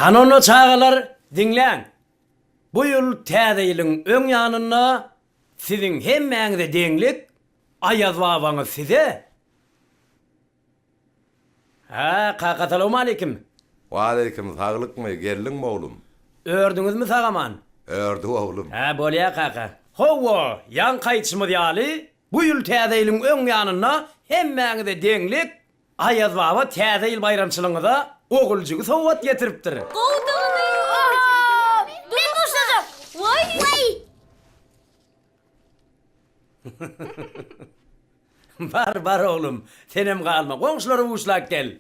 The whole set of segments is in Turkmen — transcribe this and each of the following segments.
Hany onda çagalar, diňläň! Bu ýyl Täze ýylyň öň ýanynda siziň hemmäňize deňlik Aýaz babaňyz size Hä, kaka salowmaleýkim. Waleýkim saglykmy, geldiňmi oglum? Ördüňizmi sag-aman? Ördük oglum. Hä, bolýa kaka. Hawa, ýaňky aýdyşymyz ýaly, bu ýyl Täze ýylyň öň ýanynda hemmäňize deňlik Aýaz baba Täze ýyl baýramçylygyňyza oguljygy sowgat getiripdir. Gowudygyny! Men buşlajak! Waý! Bar, bar oglum, senem galma, goňşulary buşlap gel.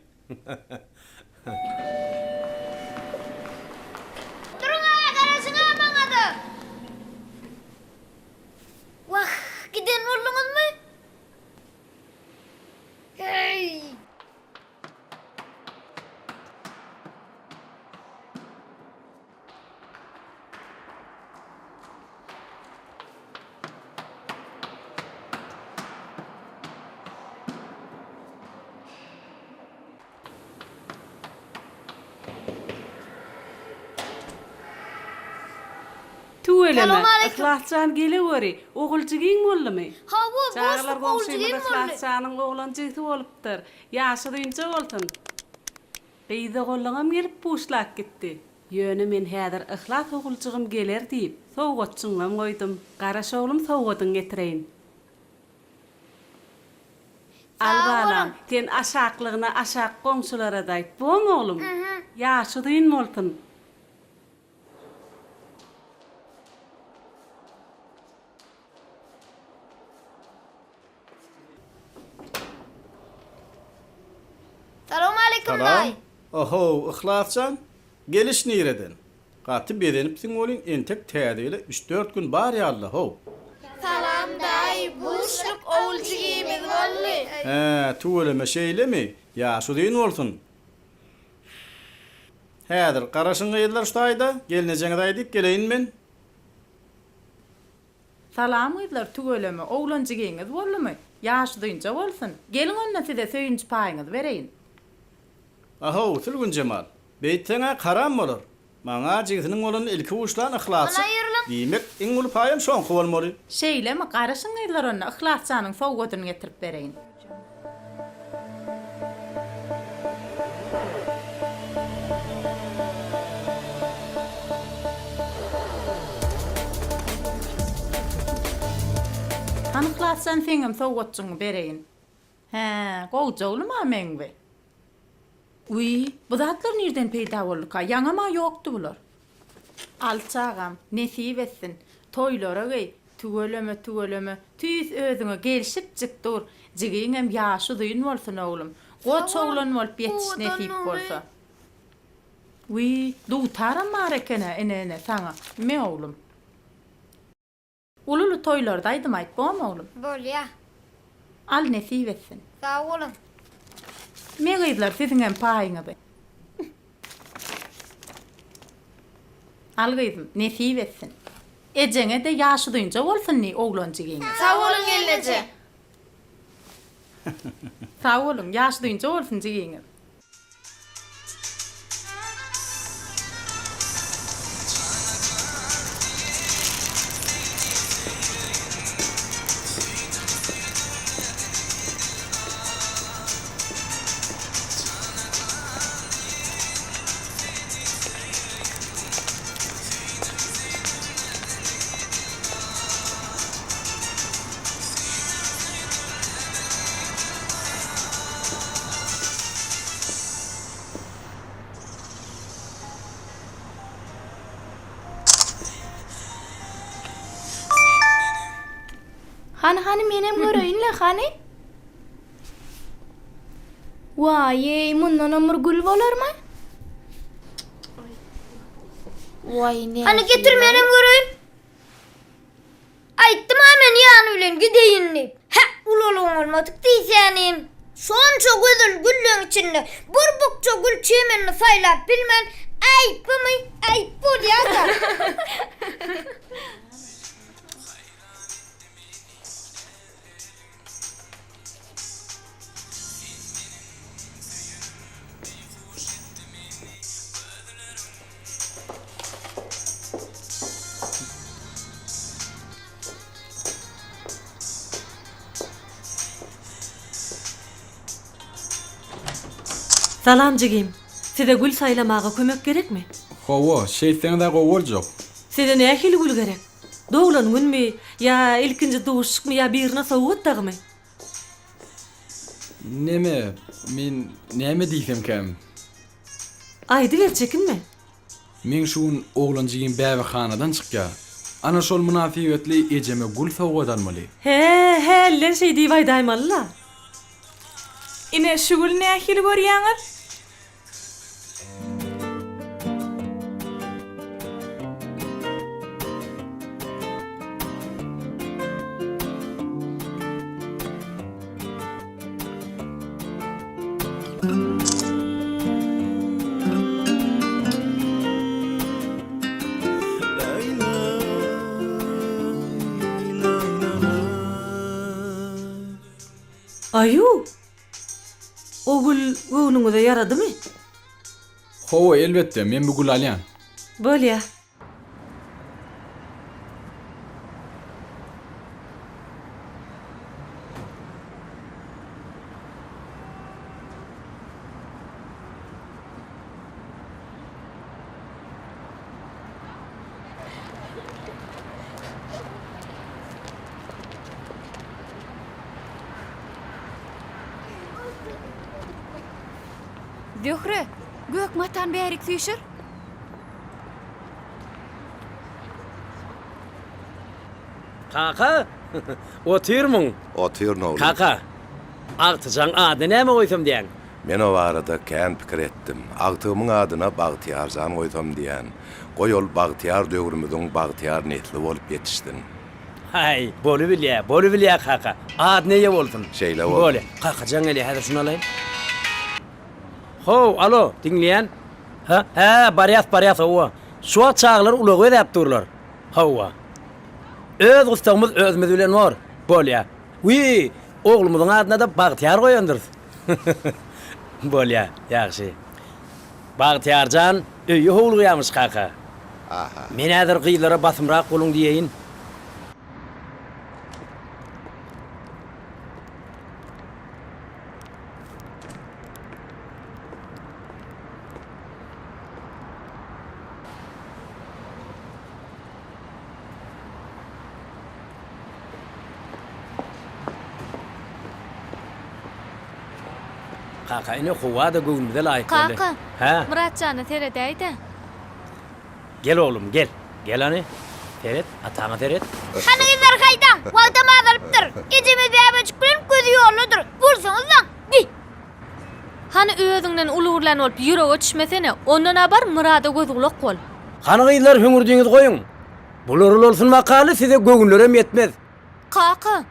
Duruň-a, garaşyň-a maňa-da! Wah, giden bolduňyzmy? Heý! Tüweleme, Salowmaleýkim. Yhlasjan geleweri, ogul jigiň boldumy? Hawa, Çagalar buşluk ogul goňşymyz jigim boldy. Yhlasjanyň oglan jigisi bolupdyr. Ýaşy uzynja bolsun. Gyz ogullaňam gelip buşlap gitdi. Ýöne men häzir Yhlas oguljygym geler diýip, sowgatjyňam goýdum. Garaş oglum sowgadyňy getireýin. Al Sag balam, boluň. sen aşaklygyna aşak goňşulara-da aýt, bomy oglum? Ýaşy uzyn bolsun. Salowmaleýkim Salam. daýy. Ohow, Yhlasjan, geliş nireden? Gaty bezenipsiň welin entek täze ýyla üç-dört gün bar ýaly-la, how. Salam daýy, buşluk ogul jigimiz boldy. Hä, tüweleme şeýlemi? Ýaşy uzyn bolsun. Häzir, garaşyň gyzlar şu taýda, gelnejeňize aýdyp geleýin men. Salam gyzlar tüweleme oglan jigiňiz boldumy? Ýaş uzynja bolsun. Geliň onda size söýünç paýyňyzy bereýin. Ahow, Sülgünjemal! Beýtseň-ä karam bolar. Maňa jigisiniň bolanyny ilki buşlan Yhlasjyk. Aýrylyň. Diýmek, iň uly paýam şoňky bolmaly. Şeýlemi, garaşyň gyzlar onda Yhlasjanyň sowgadyny getirip bereýin. Hany Yhlasjan seňem sowgatjygyňy bereýin. Hä, gowja oglum-a meň bi. Wiý, bu zatlar nirden peýda bolduka, ýaňam-a ýokdy bular. Al çagam, nesip etsin. Toýlara geý, tüweleme, tüweleme, tüýs özüňe gelşipjik dur. Jigiňem ýaşy uzyn bolsun oglum. Goç oglan bolup ýetiş nesip bolsa. Wiý, dutaram bar eken-ä, ine, ine, saňa. Me oglum. Uly-uly toýlarda aýdym aýt, bormy oglum? Bolýa. Al nesip etsin. Sag boluň. Me gyzlar siziňem paýyňyzy. Al gyzym, nesip etsin. Ejeňe-de ýaş uzynja bolsun diý oglan jigiňe. Sag boluň gelneje. Sag boluň, ýaş uzynja bolsun jigiňiz. Hany hany menem göreýinle hany. Waýeý mundanam bir gül bolarmy? Waý ne. Hany getir menem göreýin. Aýtdym-a men ýany bilen gideýin diýip. Hä, ulalygyň bolmadyk diýsänim. Şonça gözel gülleň içinde bir bukja gül çemenini saýlap bilmän, aýpymy, aýp bolýa-da. Salam jigim. Size gül saýlamaga kömek gerekmi? Hawa, şeýtseňiz-ä gowy boljak. Size nähili gül gerek? Doglan günmi, ýa ilkinji duşuşykmy ýa birine sowgat dagymy? Neme, men näme diýsemkäm? Aýdyber, çekinme. Meň şu gün oglan jigim bäbekhanadan çykýar. Ana şol mynasybetli ejeme gül sowgat almaly. Hä, hälden şeý diýip aýdaýmaly-la. Ine, şu güli nähili görýäňiz? Aýu! O gül göwnüňize ýaradymy? Hawa, elbetde, men bu güli alýan. Bolýa. Zöhre, gök matany bärik süýşür. Kaka, otyrmyň? Otyryn oglum. Kaka, agtyjaň adyny näme goýsam diýýäň? Men o barada kän pikir etdim. Agtygymyň adyna Bagtyýarjan goýsam diýýän. Goý ol bagtyýar döwrümiziň bagtyýar nesli bolup ýetişsin. Haý, bolubilýä, bolubilýä kaka. Adyna eýe bolsun. Şeýle bolsun. Bolýa. Kaka jaň gelýä, häzir şuny alaýyn. How, alo, diňleýän. Hä, hä, barýas, barýas, hawa. Şu wagt çagalar ulagy bezäp durlar. Hawa. Öz gustagymyz özümiz bilen bor. Bolýa. Wiý, oglumyzyň adyna-da Bagtyýar goýandyrys. Bolýa, ýagşy. Bagtyýar jan öýe howlugýamyş, kaka. Aha. Men häzir gyzlara basymrak boluň diýeýin. Kaka ine howa-da göwnümize laýyk boldy. Kaka, Hä? Myratjana seredäý-dä. Gel oglum, gel. Gel hany. Seret, ataňa seret. Hany gyzlar haýdaň, wagtam azalypdyr. Ejemiz bäbejik bilen gözi ýoldadyr. Bolsaňyzlaň, bi. Hany özüňden uly gürlän bolup ýürege düşmesene, ondan-a bar Myrada göz-gulak bol. Hany gyzlar hüňürdiňizi goýuň. Bular ulalsyn bakaly size göwünlerem ýetmez. Kaka,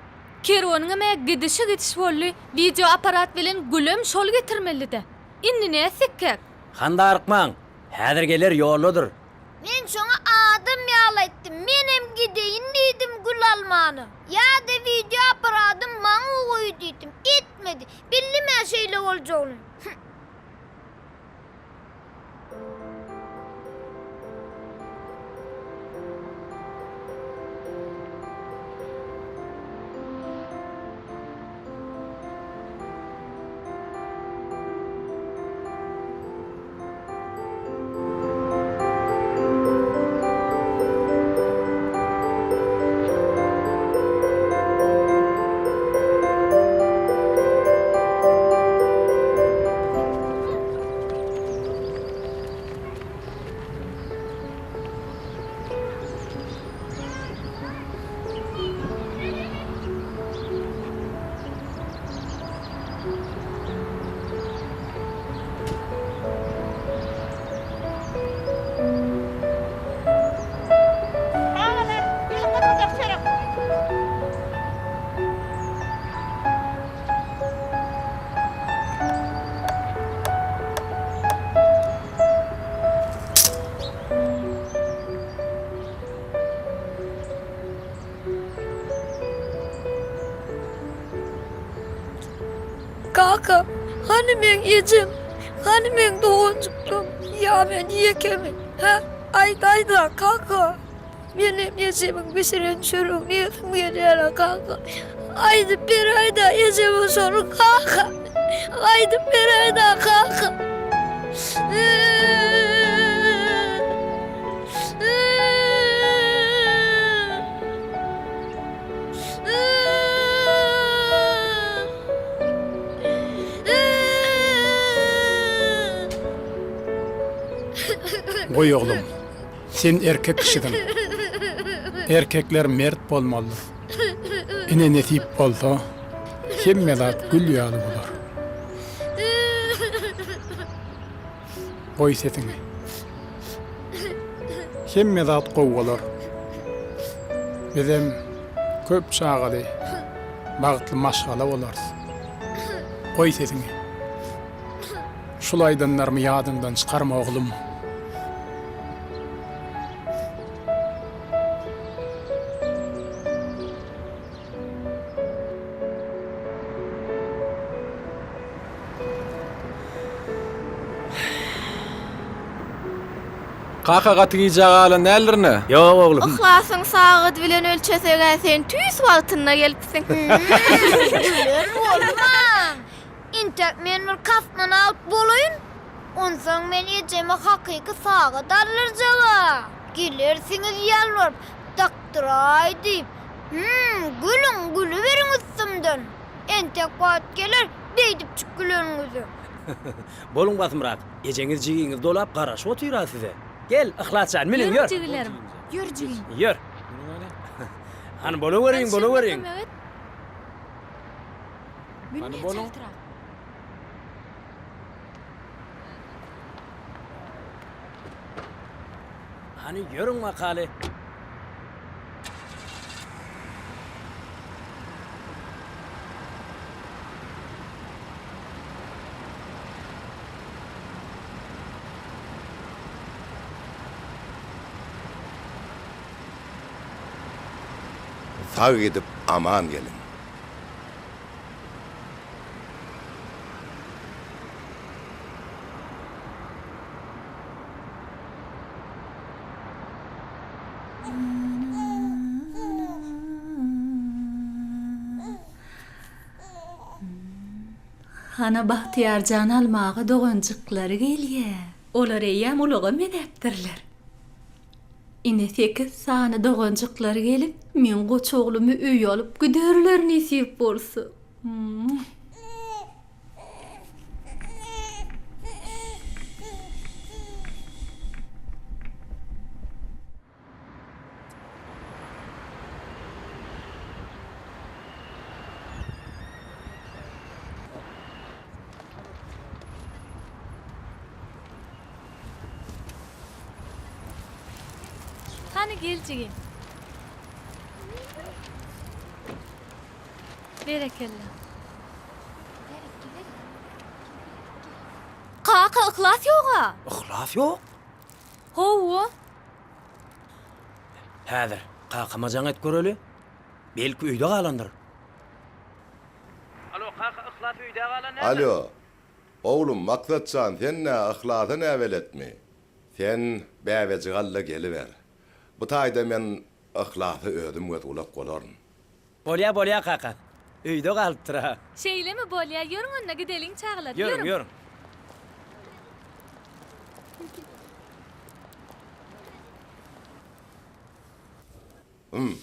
kerweniňem-ä gidişi gidiş boldy, wideo apparat bilen gülem şol getirmelidä. Indi nätsekkäk? Han darykmaň, häzir geler ýoldadyr. Men şoňa adam ýaly aýtdym, menem gideýin diýdim gül almana. Ýa-da wideo apparady maňa goý diýdim, etmedi. Bildim-ä şeýle boljagyny. Hüm. Çagalar, geliň gyzgynjak çörek. Kaka, hany meň ejem, hany meň doganjyklarym, ýa men ýekemi, hä, aýdaýda, kaka, menem ejemiň bişiren çöregini iýesim gelýär-ä, kaka, aýdyp beräý-dä ejeme şony, kaka, aýdyp beräý-dä, kaka. Goý oglum. Sen erkek kişisiň. Erkekler mert bolmalydyr. Ine nesip bolsa, hemme zat gül ýaly bolar. Goý sesiňi. Hemme zat gowy bolar. Bizem köp çagaly, bagtly maşgala bolarys. Goý sesiňi. Şul aýdanlarymy ýadyňdan çykarma oglum. Kaka gaty gijä galan däldirin-ä? Ýok oglum. Yhlasyň sagady bilen ölçeseg-ä sen tüýs wagtynda gelipsiň. Gülen bolmaň. Entek men bir kosmonawt bolaýyn, onsoň men ejeme hakyky sagat aldyrjag-a. Gelersiňiz ýalbaryp, dakdyraý diýip. Hüm, gülüň, gülüberiň üstümden. Entek wagt geler, beýdipjik güleniňize. Boluň basymrak, ejeňiz jigiňiz dolap garaşyp otyr-a size. Gel, Yhlas jan, münüň, ýör. Ýörüň jigilerim, ýör jigim. Ýör. Hany bolaweriň, bolaweriň. Hany boluň. Hany ýörüň bakaly. Sag gidip aman geliň. Hana Bagtyýarjany almaga doganjyklary gelýä. Olar eýýäm ulaga mezäpdirler. Ine sekiz sany doganjyklary gelip, meň goç oglumy öýe alyp giderler nesip bolsa. Hany gel jigim. Berekella. Kaka yhlas ýoga. Yhlas ýok? Hawa. Häzir kakama jaň et göreli. Belki öýde galandyr. Alo kaka Yhlas öýde galan näme? Alo. Oglum Maksat jan sen nä Yhlasa näbeletmi? Sen bäbejigi al-da geliber. Bu taýda men Yhlasa özüm göz-gulak bolaryn. Bolýa bolýa kaka. Öýde galypdyr-a. Şeýlemi bolýa ýörüň onda gideliň çagalar Ýörüň ýörüň. Hum.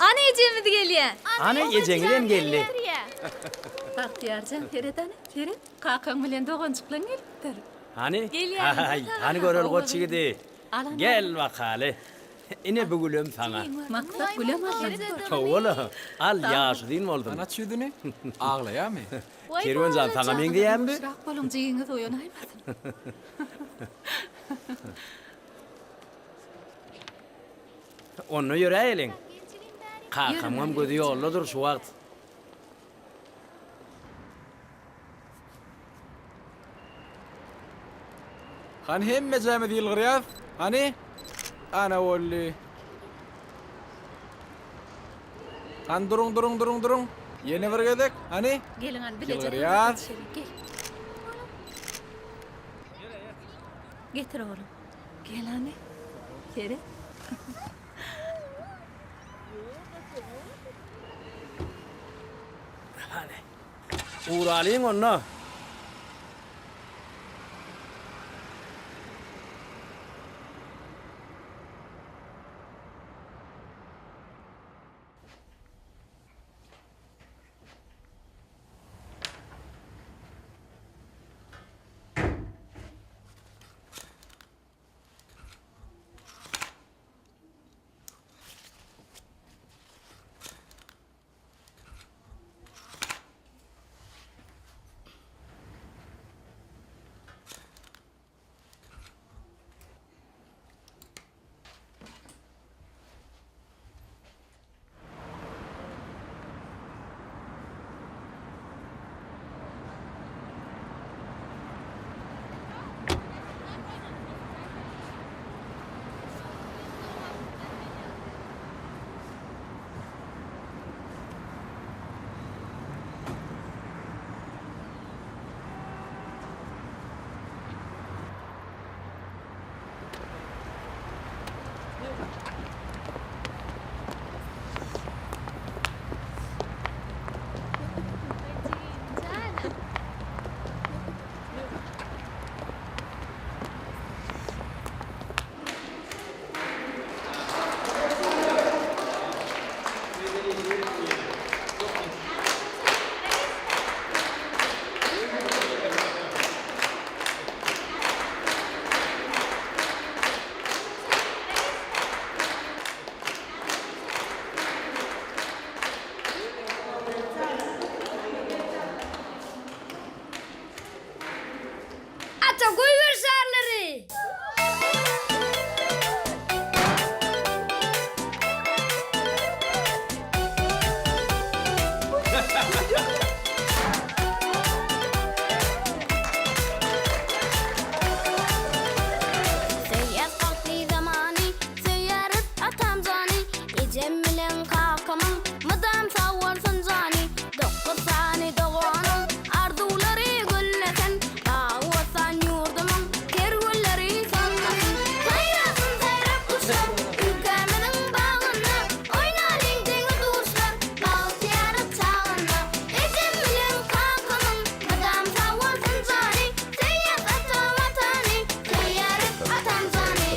Ana ejemiz gelýä. Ana ejeňizem geldi. Bagtyýarjan seret ana, seret, kakaň bilen doganjyklaň gelipdir. Hany? Gelýärin, Haý, hany göreli goç ýigidi. Gel bakaly. Ine bu gülem saňa. Maksat gülem aldy. Hawa-la, al ýaş uzyn bolsun. Hany aç ýüzüni. Aglaýamy? Kerwen jan saňa meňzeýämi bu? Ýuwaşrak boluň jigiňiz oýanaýmasyn. Onda ýöräýeliň. Kakamyňam gözi ýoldadyr şu wagt. Hany hemmejämiz ýylgyrýas. Hany? Ana boldy. Hany duruň duruň duruň duruň. Ýene bir gezek. Hany? Geliň hany bileje Ýylgyrýas. surata düşeliň gel. Getir oglum. Gel hany. Seret. Guralyň onda. Ata goýber şarlary! Söýýäs bagtly zamany, Söýýäris atam jany, Ejem bilen kakamyň Mydam sag bolsun jany. Dokuz sany doganyň Arzuwlary güllesin, Bagy-bossan ýurdumyň Ter gülleri solmasyn. Saýrasyn saýrak guşlar Ülkämiziň bagynda, Oýnalyň deňi-duşlar Bagtyýarlyk çagynda. Ejem bilen kakamyň Mydam sag bolsun jany, Söýýäs ata Watany, Söýýäris atam jany.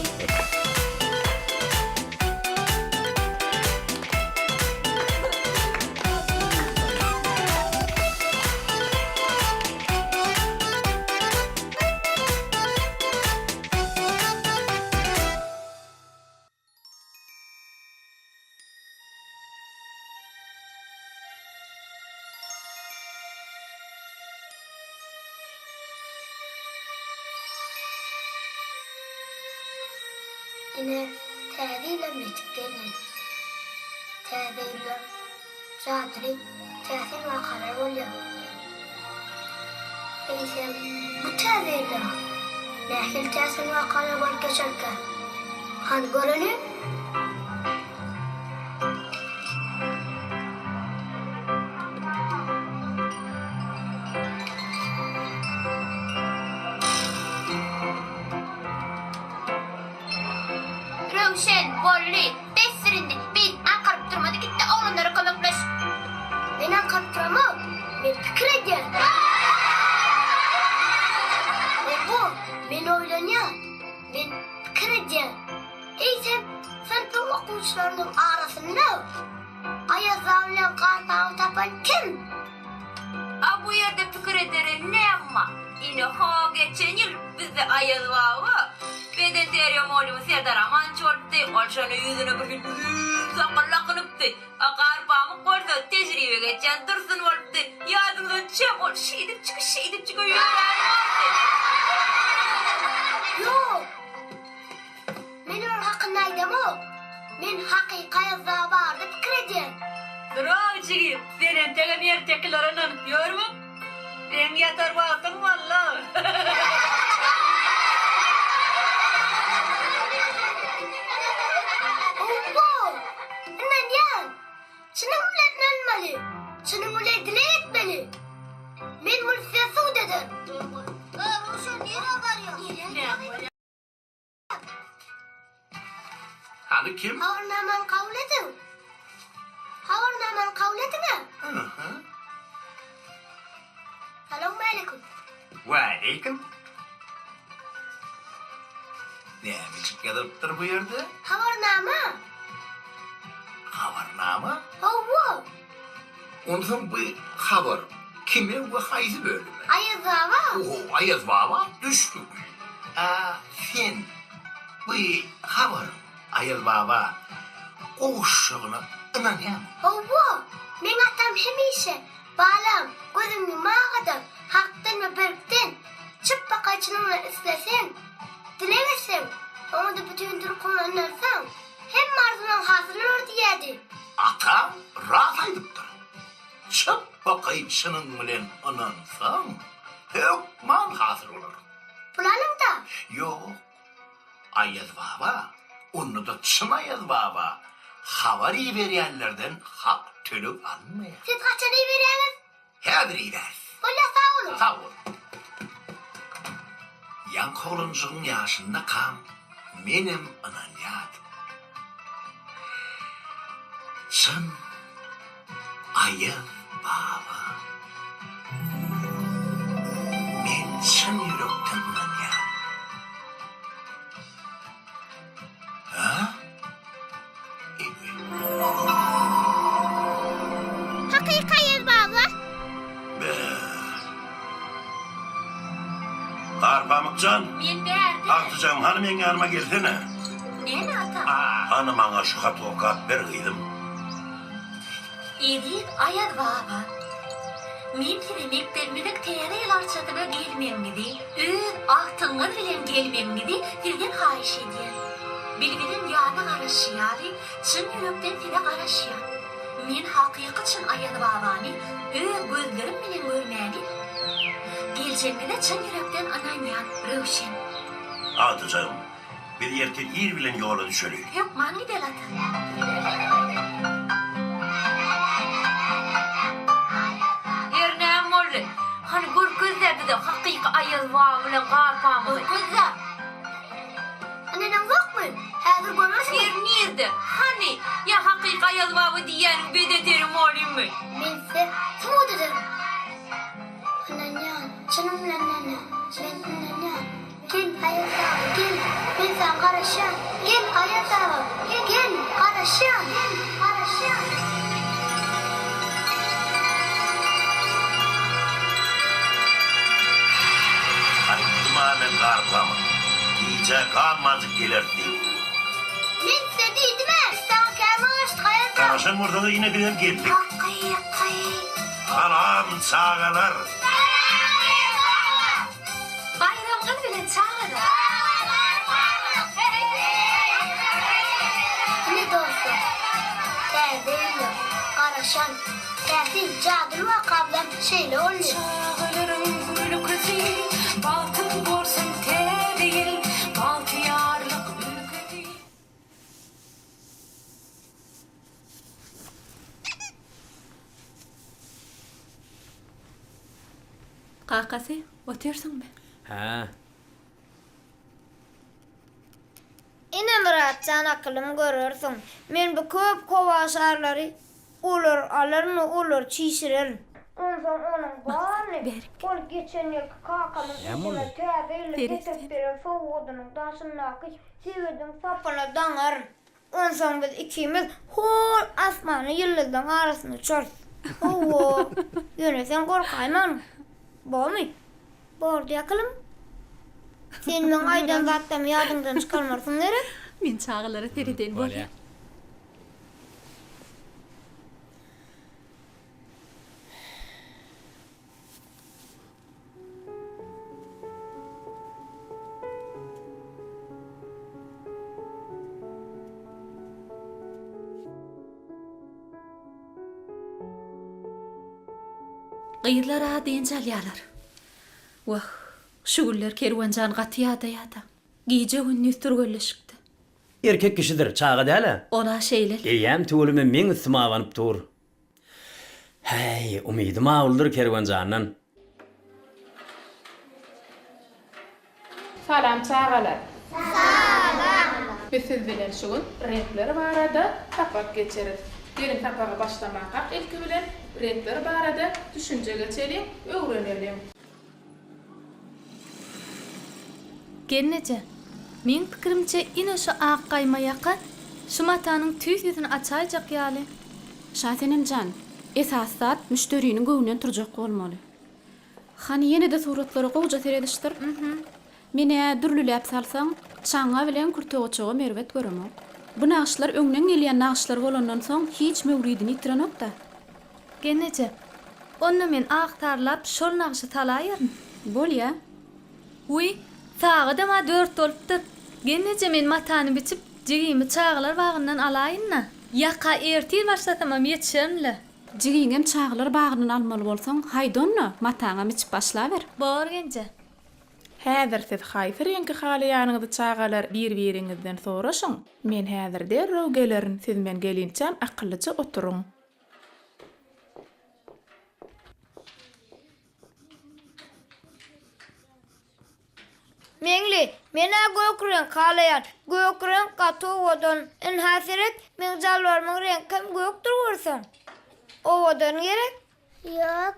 Ine, Täze ýylam ýetip geldi. Täze ýylda jadyly, täsin wakalar bolýar. Eýsem, bu Täze ýylda nähili täsin wakalar bolup geçerkä? Hany göreli! Röwşen, boldy, besdir indi, beýdip aňkaryp durma-da git-de oglanlara kömekleş. Men aňkaryp duramok, men pikir edýän. Hawa, men oýlanýan, men pikir edýän. Eýsem, synpyň okuwçylarynyň arasynda Aýazbaba bilen Garbaba tapan kim? A bu ýerde pikir edere näme bar? Ine, ho, geçen ýyl bizde Aýaz baba, bedenterbiýe mugallymy Serdar Amanç bolupdy. Ol şonda ýüzüne bir hili uzyn sakgal dakynypdy. A Garpamyk bolsa tejribe geçýän Dursun bolupdy. Ýadyňyza düşýämi, ol şeýdipjik, şeýdipjik ýörän boldy. Ýok! Men olar hakynda aýdamok. Men hakyky Aýazbaba barada pikir edýän. Durow jigim, sen entegem ertekilere ynanyp ýörmüň? Seň ýatar wagtyň walla. Howwa, ynanýan. Çynyň bilen ynanmaly, çynyň bilen dileg etmeli. Men muny size subut ederin. Röwşen nirä barýaň? Hany kim? Habarnamany kabul ediň. Habarnamany kabul ediň-ä. Salowmaleýkim. Waleýkim. Nämejik ýazylypdyr bu ýerde? Habarnama. Habarnama? Hawa. Onsoň bu habar kime we haýsy bölüme? Aýaz baba. Oho, Aýaz baba düşdük. A sen bu habaryň Aýaz baba gowuşjagyna ynanýaňmy? Hawa, meň atam hemişe, Balam, gözüňi ýumaga-da, Hakdan we berkden, çypbakaý çynyň bilen isleseň, dileg etseň, oňa-da bütin durkuňy ynansaň, hemme arzuwlaň hasyl bolar diýýärdi. Ataň ras aýdypdyr. Çypbakaý çynyň bilen ynansaň, hökman hasyl bolar. Pul alyň-da. Ýok, Aýaz baba, onda-da çyn Aýaz baba habar iberýänlerden hak töleg alynmaýar. Siz haçan iberýäňiz? Häzir ibäris. Bolýa, sag boluň. Sag bol. Ýaňky oglanjygyň ýaşyndakam menem ynanýadym. Çyn Aýaz baba. Men çyn ýürekden ynanýan. Hä? Hakyky Aýaz baba. Be. Garpamykjan. Men bärde. Agtyjagym hany meň ýanyma gelsene. Näme ata? Hany maňa şu haty okap ber gyzym. Eziz Aýaz baba! Men size mekdebimiziň Täze ýyl arçasyna gelmegiňizi, öz agtygyňyz bilen gelmegiňizi sizden haýyş edýän. Bilbiliň ýaza garaşy ýaly, çyn ýürekden size garaşýan. Men hakyky çyn Aýaz babany öz gözlerim bilen görmäni, geljegiňize çyn ýürekden ynanýan. Röwşen. Agtyjagym, Biz ertir ir bilen ýola düşeli. Hökman gideli ata. Her näme boldy? Hany görkezde bize hakyky Aýaz baba bilen Garpamygy. Görkezde. Ynanaňzokmy? Häzir görersiňiz. Ýer nirde? Hany? Ýa hakyky Aýaz baba diýýäniň bedeterim bolýmy? Men size subut ederin. Ynanýan, çynym bilen ynanýan. Men ynanýan. Gel, Aýaz baba, gel, men saňa garaşýan. Gel, Aýaz baba, gel, garaşýan, garaşýan. Aýtdym-a men garpamyk, gijä galmanjyk geleris diýip. Men size diýdim-ä, biz saňa kän garaşdyk, Aýaz baba. Garaşan bolsaňyz ine bizem geldik. Hakyky. Salam, çagalar! Salam, Aýaz baba! Baýramyňyz bilen çagalar! Ine dostlar, täze ýylda garaşan täsin jadyly waka bilen şeýle boldy. Çagalaryň gülküsi, bagtyň bolsun täze ýyl, bagtyýarlyk ülkesi. Kakasy, otyrsyňmy? Hä. Ine Myratjan akylym görersiň. Men bu köp howaşarlary olar alaryn olar çişirerin. Onsoň onuň baryny ol geçen ýylky kakamyň ejeme täze ýylda getirip beren sowgadynyň daşyndaky sebediň sapyna daňaryn. Onsoň biz ikimiz hol asmanda ýyldyzlaň arasynda uçarys. Hawa, ýöne sen gorkaýmagyn. Bormy? Bordy akylym. Sen meň aýdan zatlarymy ýadyňdan çykarmarsyň gerek? Men çagalara seredeýin, bolýa. Gyzlar-a dynç alýarlar. Wah, şu günler Kerwenjan gaty ýadaýar-da. Gije-gündiz türgenleşikde. Erkek kişidir, çaga däl-ä. Ol-a şeýle. Eýýäm tüweleme meň üstüme abanyp dur. Häý, umydym awuldyr Kerwenjandan. Salam çagalar. Salam. Biz siz bilen şu gün reňkler barada sapak geçeris. Geliň sapaga başlamakak ilki bilen. Reňkler barada düşünje geçeliň, öwreneliň. Gelneje, meň pikirimçe ine şu ak gaýma ýaka şu matanyň tüýs ýüzüni açaýjak ýaly. Şasenem jan, esasy zat müşderiniň göwnünden turjak bolmaly. Hany ýene-de suratlara gowuja seredişdir. Men-ä dürlüläp salsaň, çaňňa bilen kürtegoçagam erbet göremok. Bu nagyşlar öňden gelýän nagyşlar bolandan soň hiç möwridini ýitirenok-da. Gelneje, onda men agtarlap şol nagşy salaýaryn. Bolýa. Wiý, sagadam-a dört bolupdyr. Gelneje men matany biçip, jigimi çagalar bagyndan alaýyn-da. Ýaka ertir başlasamam ýetişerin-le. Jigiňem çagalar bagyndan almaly bolsaň, haýda onda, mataňam biçip başlaber. Bor genje. Häzir siz haýsy reňki halaýanyňyzy çagalar bir-biriňizden soraşyň. Men häzir derrew gelerin, siz men gelinçäm akyllyja oturyň. Meňli, men-ä gök reňk halaýan. Gök reňk gaty owadan. Ynha seret, meň jalbarymyň reňkem gökdür görseň. Owadan gerek? Ýok,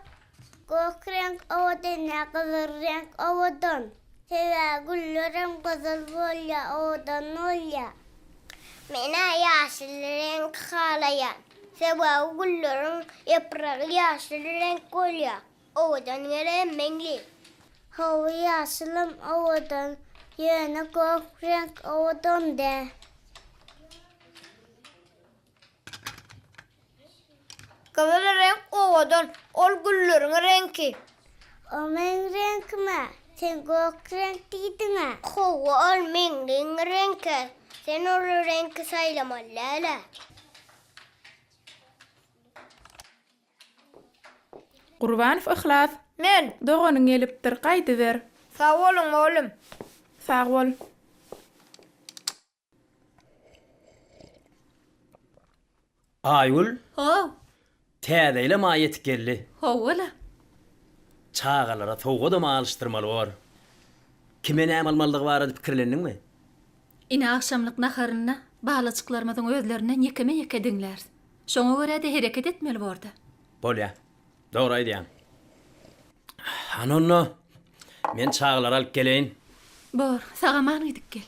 gök reňk owadan däl, gyzyl reňk owadan. Sebäbi güllerem gyzyl bolýar, owadan bolýar. Men-ä ýaşyl reňki halaýan. Sebäbi gülleriň ýapragy ýaşyl reňk bolýar. Owadan gerem Meňli. Hawa ýaşylam owadan, ýöne gök reňk owadan däl. Gyzyl reňk owadan, ol gülleriň reňki. O meň reňkim-ä, sen gök reňk diýdiň-ä. Hawa, ol Meňliň reňki. Sen ol reňki saýlamaly däl-ä. Gurbanow Yhlas. Men. Doganyň gelipdir, gaýdyber. Sag boluň, mugallym. Sag bol. Aýgül. How. Täze ýylam aý ýetip geldi. Hawa-la. Çagalara sowgadam alyşdyrmaly bor. Kime näme almalydygy barada pikirlendiňmi? Ine agşamlyk naharynda balajyklarymyzyň özlerinden ýekeme-ýeke diňläris. Şoňa görä-de hereket etmeli borda. Bolýa. Dogry aýdýaň. Hany onda, men çagalary alyp geleýin. Bor, sag-aman gidip gel.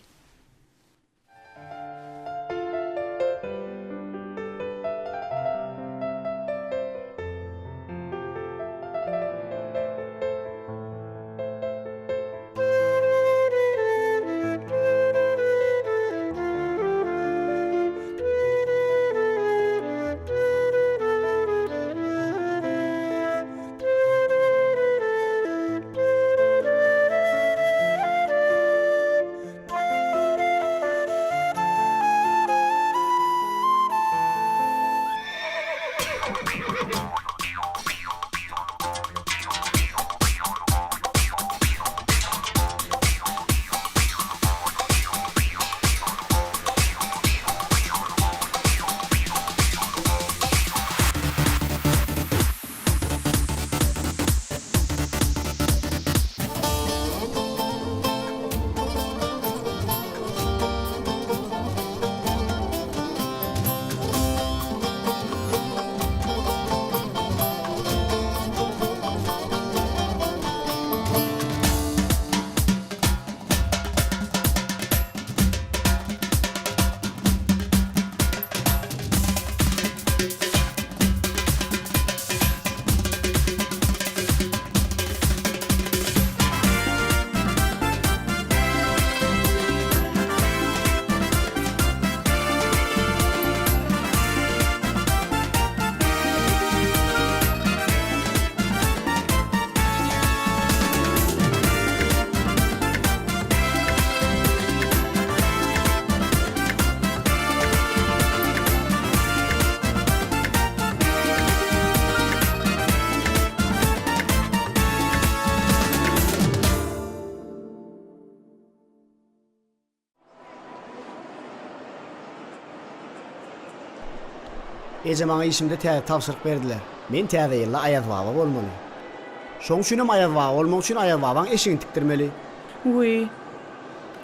Eje maňa işimde täze tabşyryk berdiler. Men täze ýylda Aýazbaba bolmaly. Şoň üçinem Aýazbaba bolmak üçin Aýazbabaň eşigini tikdirmeli. Wiý,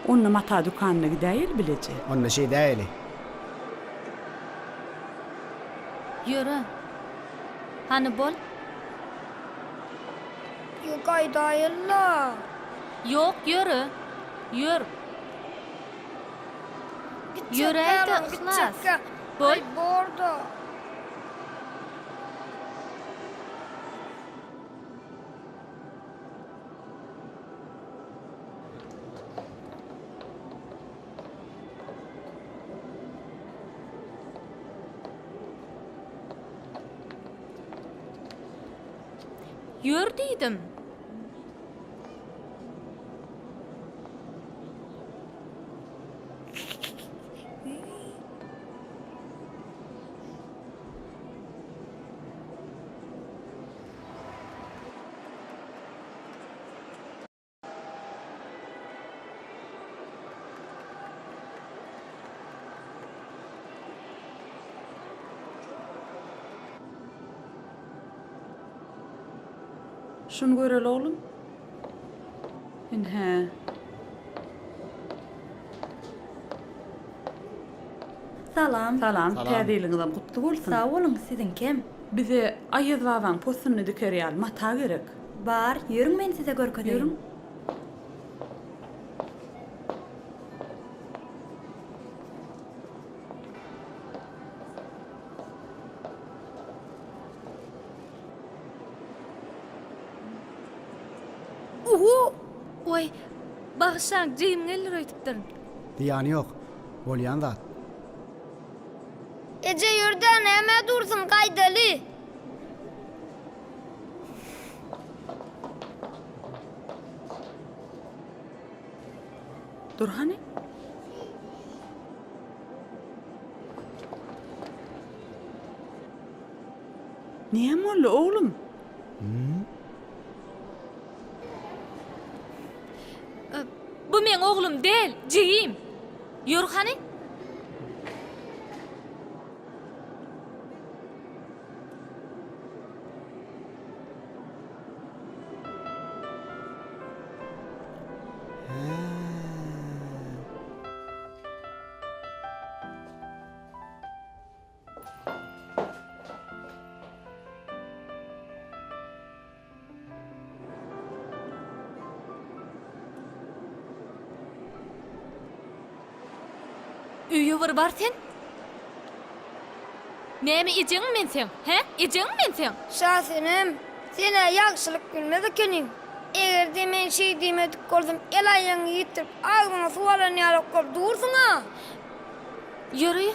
onda mata dükanyna gidäýeli bileje. Onda şeýdäýeli. Ýöre. Hany bol. Ýok gaýdaýyn-la. Ýok, ýöre. Ýör. Ýöräý-de, Yhlas. Bol. Aý, bor-da. Ýör diýdim. Şuny göreli oglum. Ine. Salam. Salam. Täze ýylyňyzam gutly bolsun. Sag boluň, siziňkem. Bize Aýaz babaň possunyny diker ýaly mata gerek. Bar, ýörüň men size görkezeýin. Ýörüň. Uhu! Oý, bagyşlaň, jigim gelir öýdüpdirin. Zyýany ýok. Bolýan zat. Eje ýör-dä, nämä dursuň, gaýdaly. Dur hany. Näme boldy, oglum? Bu meň oglum däl, jigim. Ýör hany. Öýe bir bar sen. Näme ejeňmi men seň, hä? Ejeňmi men seň? Şasenem, sen-ä ýagşylyk bilmez ekeniň. Eger-de men şeý diýmedik bolsam, el-aýagyňy ýitirip, agzyňa suw alan ýalak bolup dursuň-a. Ýör öýe.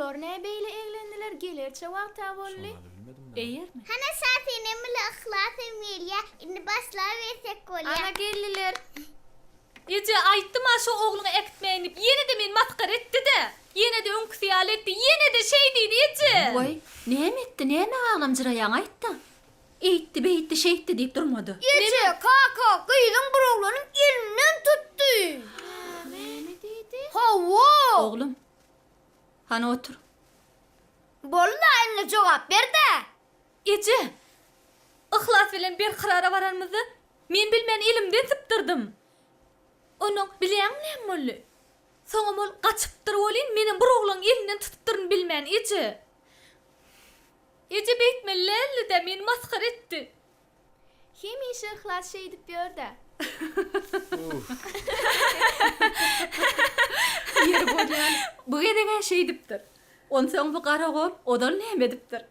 Bular nä beýle eglendiler, gelerçe wagta boldy. Eýermi? Hana Şasenem bile Yhlas hem gelýä, indi başlabersek bolýa. Ana geldiler. Eje, aýtdym-a şo ogluňy äkitmäýin diýip, ýene-de meni masgara etdi-dä. Ýene-de öňküsi ýaly etdi, ýene-de şeý diýdi, eje! Waý, näme etdi, nämä aglamjyraýaň aýt-da. Eýtdi, beýtdi, şeýtdi diýip durmady. Eje, kaka, gyzyň bir oglanyň elinden tutdy. Näme diýdi? Hawa! Oglum, hany otur. Boldy-da, indi jogap ber-dä! Eje! Yhlas bilen Berkarara baranymyzda, men bilmän elimden sypdyrdym. Onnoň, bilýäňmi näme boldy? Soňam ol gaçypdyr welin, menem bir oglaň elinden tutupdyryn bilmän, eje. Eje beýtmeli däldi-dä, meni masgara etdi. Hemişe Yhlas şeýdip ýör-dä. Ýeri bolýan, bu gezeg-ä şeýdipdir. Onsoň bu garagol ozal näme edipdir?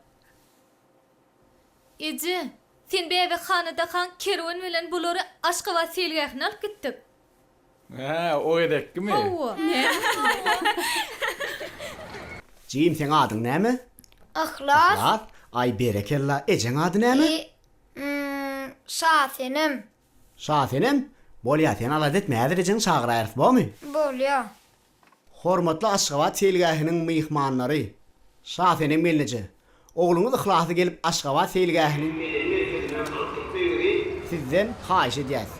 Eje, sen bäbekhanadakaň Kerwen bilen bulary Aşgabat seýilgähine alyp gitdik. Hä, o gezekkimi? Hawa. Jigim seň adyň näme? Yhlas. Yhlas. Aý berekella, ejeň ady näme? I, Şasenem. Şasenem? Bolýa, sen alada etme, häzir ejeňi çagyraýarys, bormy? Bolýa. Hormatly Aşgabat seýilgähiniň myhmanlary! Şasenem gelneje, ogluňyz Yhlasy gelip Aşgabat seýilgähiniň medeni merkezine alyp gitmegiňizi sizden haýyş edýäs.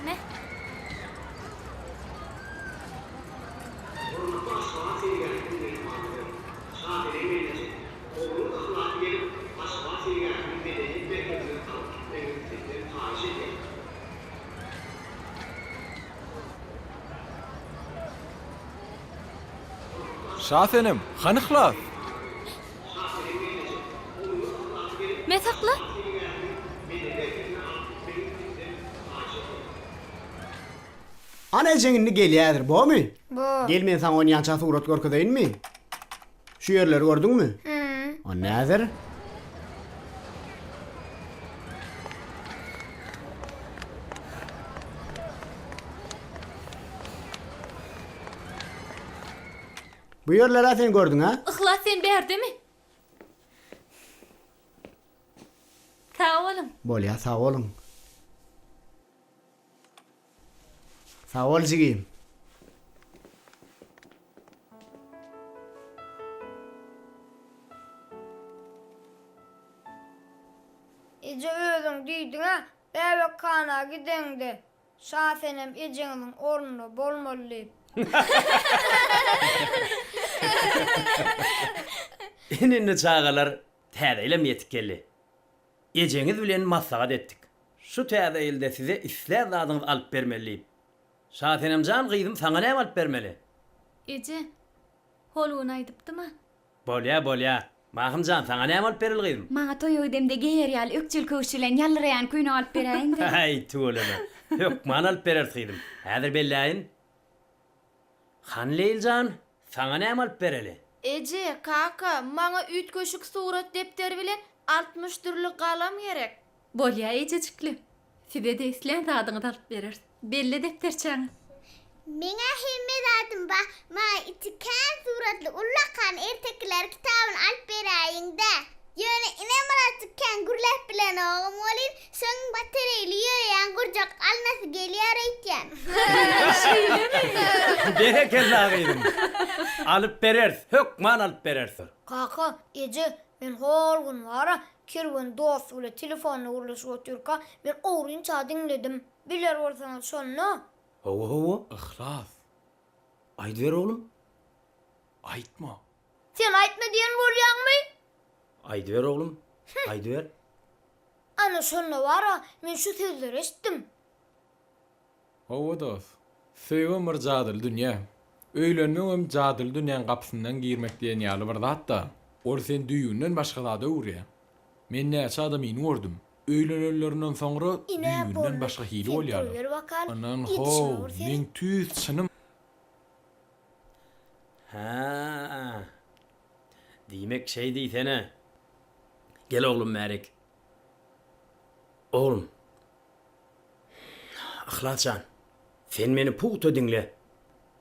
Me. Hormatly Aşgabat seýilgähiniň myhmanlary! Şasenem gelneje, ogluňyz Yhlasy gelip Aşgabat seýilgähiniň medeniýet merkezine alyp gitmegiňizi sizden haýyş edýäs. Şasenem, hany Yhlas? Me sakla. Ana ejeň indi gelýädir, bormy? Bor. Gel men saňa onýança surat görkezeýinmi? Şu ýerleri gördüňmi? Hü. O nädir? Bu ýerler-ä sen gördüň-ä? Yhlas sen bärdemi? Sag boluň. Bolýa, sag boluň. Sag bol jigim. Eje özüň diýdiňä bäbekhana gideňde Şasenem ejeňiziň ornunda bolmaly diýip. Ine indi çagalar täze ýylam ýetip geldi. Ejeňiz bilen maslahat etdik. Şu täze ýylda size islän zadyňyzy alyp bermeli diýip. Şasenemjan gyzym saňa näme alyp bermeli? Eje, hol gün aýdypdym-a. Bolýa, bolýa. Mahymjan, saňa näme alyp bereli gyzym? Maňa toýa gidemde geýer ýaly ökjeli köwüş bilen ýaldyraýan köýnek alyp beräýiň-dä. Häý, tüweleme. Hökman alyp bereris gyzym. Häzir belläýin. Hany Leýljan, saňa näme alyp bereli? Eje, kaka, maňa üýtgeşik surat depderi bilen 60 dürli galam gerek. Bolýa ejejikli. Size-de islän zadyňyzy alyp bereris. Belle depderçäňi. Meň-ä hemme zadym bar. Maňa içi kän suratly ullakan ertekiler kitabyny alyp beräýiň-dä. Ýöne inem birazjyk kän gürläp bilenogam welin, şoň batareýli ýöreýän gurjak alnasy gelýär öýtýän. Şeýlemi? Berekella gyzym. Alyp bereris, hökman alyp bereris. Kaka, eje, men hol gün bar-a, Kerwen dosty bilen telefonda gürleşip otyrka, men ogrynça diňledim. Biler bolsaňyz şonda. Hawa, hawa. Yhlas. Aýdyber oglum. Aýtma. Sen aýtma diýen bolýaňmy? Aýdyber oglum, aýdyber. Ana şonda bar-a, men şu sözleri eşitdim. Hawa dos. Söýgem bir jadyly dünýä. Öýlenmegem jadyly dünýäň gapysyndan girmek diýen ýaly bir zat-da. Ol seni düýbünden başga zada öwürýär. Men näçe adamyny gördüm. Öýlenenlerinden soňra Ine, düýbünden boldy. başga hili Sen bolýarlar. duruber bakalym, Ynan ýetişme how, bir seret. meň tüýs çynym. Hä-ä. Diýmek şeý diýsene. Gel oglum bärik. Oglum. Yhlas jan, sen meni pugta diňle.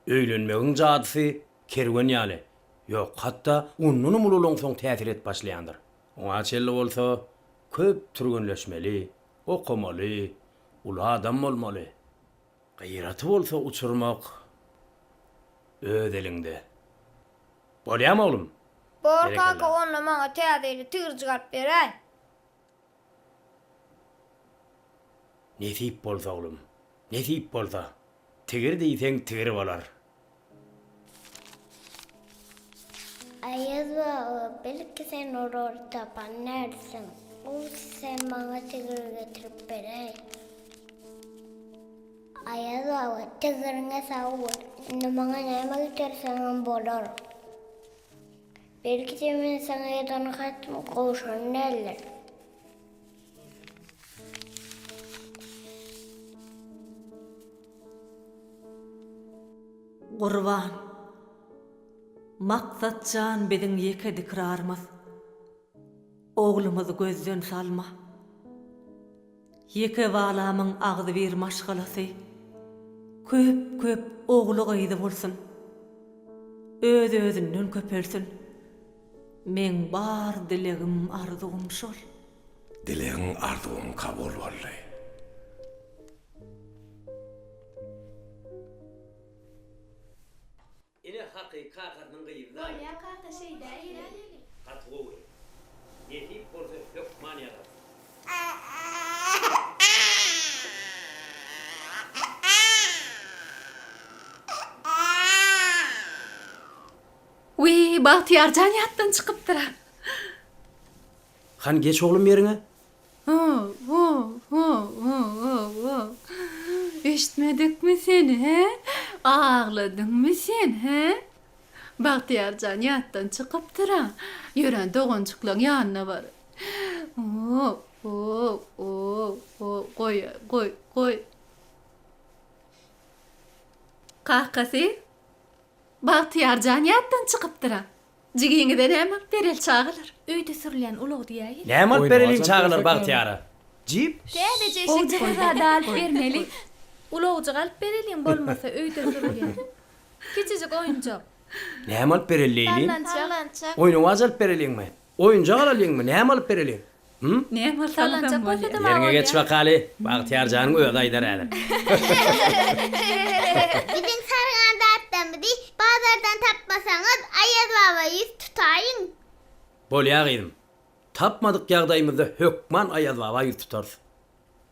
Öýlenmegiň jadysy kerwen ýaly. Ýok, hatda ondanam ulalaňsoň täsir edip başlaýandyr. Oňa çenli bolsa köp türgenleşmeli, okamaly, uly adam bolmaly. Gyraty bolsa uçurmak öz eliňde. Bolýamy oglum? Bor kaka onda maňa täze ýyly tigirjik alyp beräý. Nesip bolsa oglum, nesip bolsa. Tigir diýseň tigir bolar. Aýaz baba, belki sen olary tapan dälsiň. Gowusy sen maňa tigir getirip beräý. Aýaz baba, tigiriňe sag bol. Indi maňa näme getirseňem bolar. Belki-de men saňa ýazan hatym gowşan däldir. Gurban. Maksat jan biziň ýeke dikrarymyz. Oglumyzy gözden salma. Ýeke balamyň agzybir maşgalasy, köp-köp ogly-gyzy bolsun. Öz-özünden köpelsin. Meň bar dilegim, arzuwym şol. Dilegiň, arzuwyň kabul boldy. Ine haky kakasynyň gyzy daýy. Bolýa kaka şeýdäýeli. Gaty gowy. Nesip bolsa hökman ýazarys. Wiý, Bagtyýar jan ýatdan çykypdyr-a. Hany geç oglum ýeriňe. Ho-ho-ho-ho-ho-ho. Eşitmedikmi sen, hä? Agladyňmy sen, hä? Bagtyýar jan ýatdan çykypdyr-a. Ýören doganjyklaň ýanyna bar. Ho-ho-ho-ho, goý, goý, goý. Kakasy, Bagtyýar jan ýatdan çykypdyr-a. Jigiňize näme alyp bereli çagalar? Öýde sürülýän ulag diýäýeli. Näme alyp bereliň çagalar Bagtyýara? Jip? Täzeje eşek Gowja bir zat alyp bermeli. Ulagjyk alyp bereliň bolmasa öýde sürülýän. Kiçijik oýunjak. Näme alyp bereli Leýlim? Sallançak. Oýnawaç alyp bereliňmi? Oýunjak alalyňmy? Näme alyp bereliň? Hüm? Näme Sallançak alsaňam bolsa-da bolýar. maňa Ýeriňe geç bolýar. bakaly, Bagtyýar janyň özi aýdar häzir. Biziň sargan zatlarymyzy bazardan tapmasaňyz, Aýaz baba ýüz tutaýyň. Bolýa gyzym. Tapmadyk ýagdaýymyzda hökman Aýaz baba ýüz tutarys.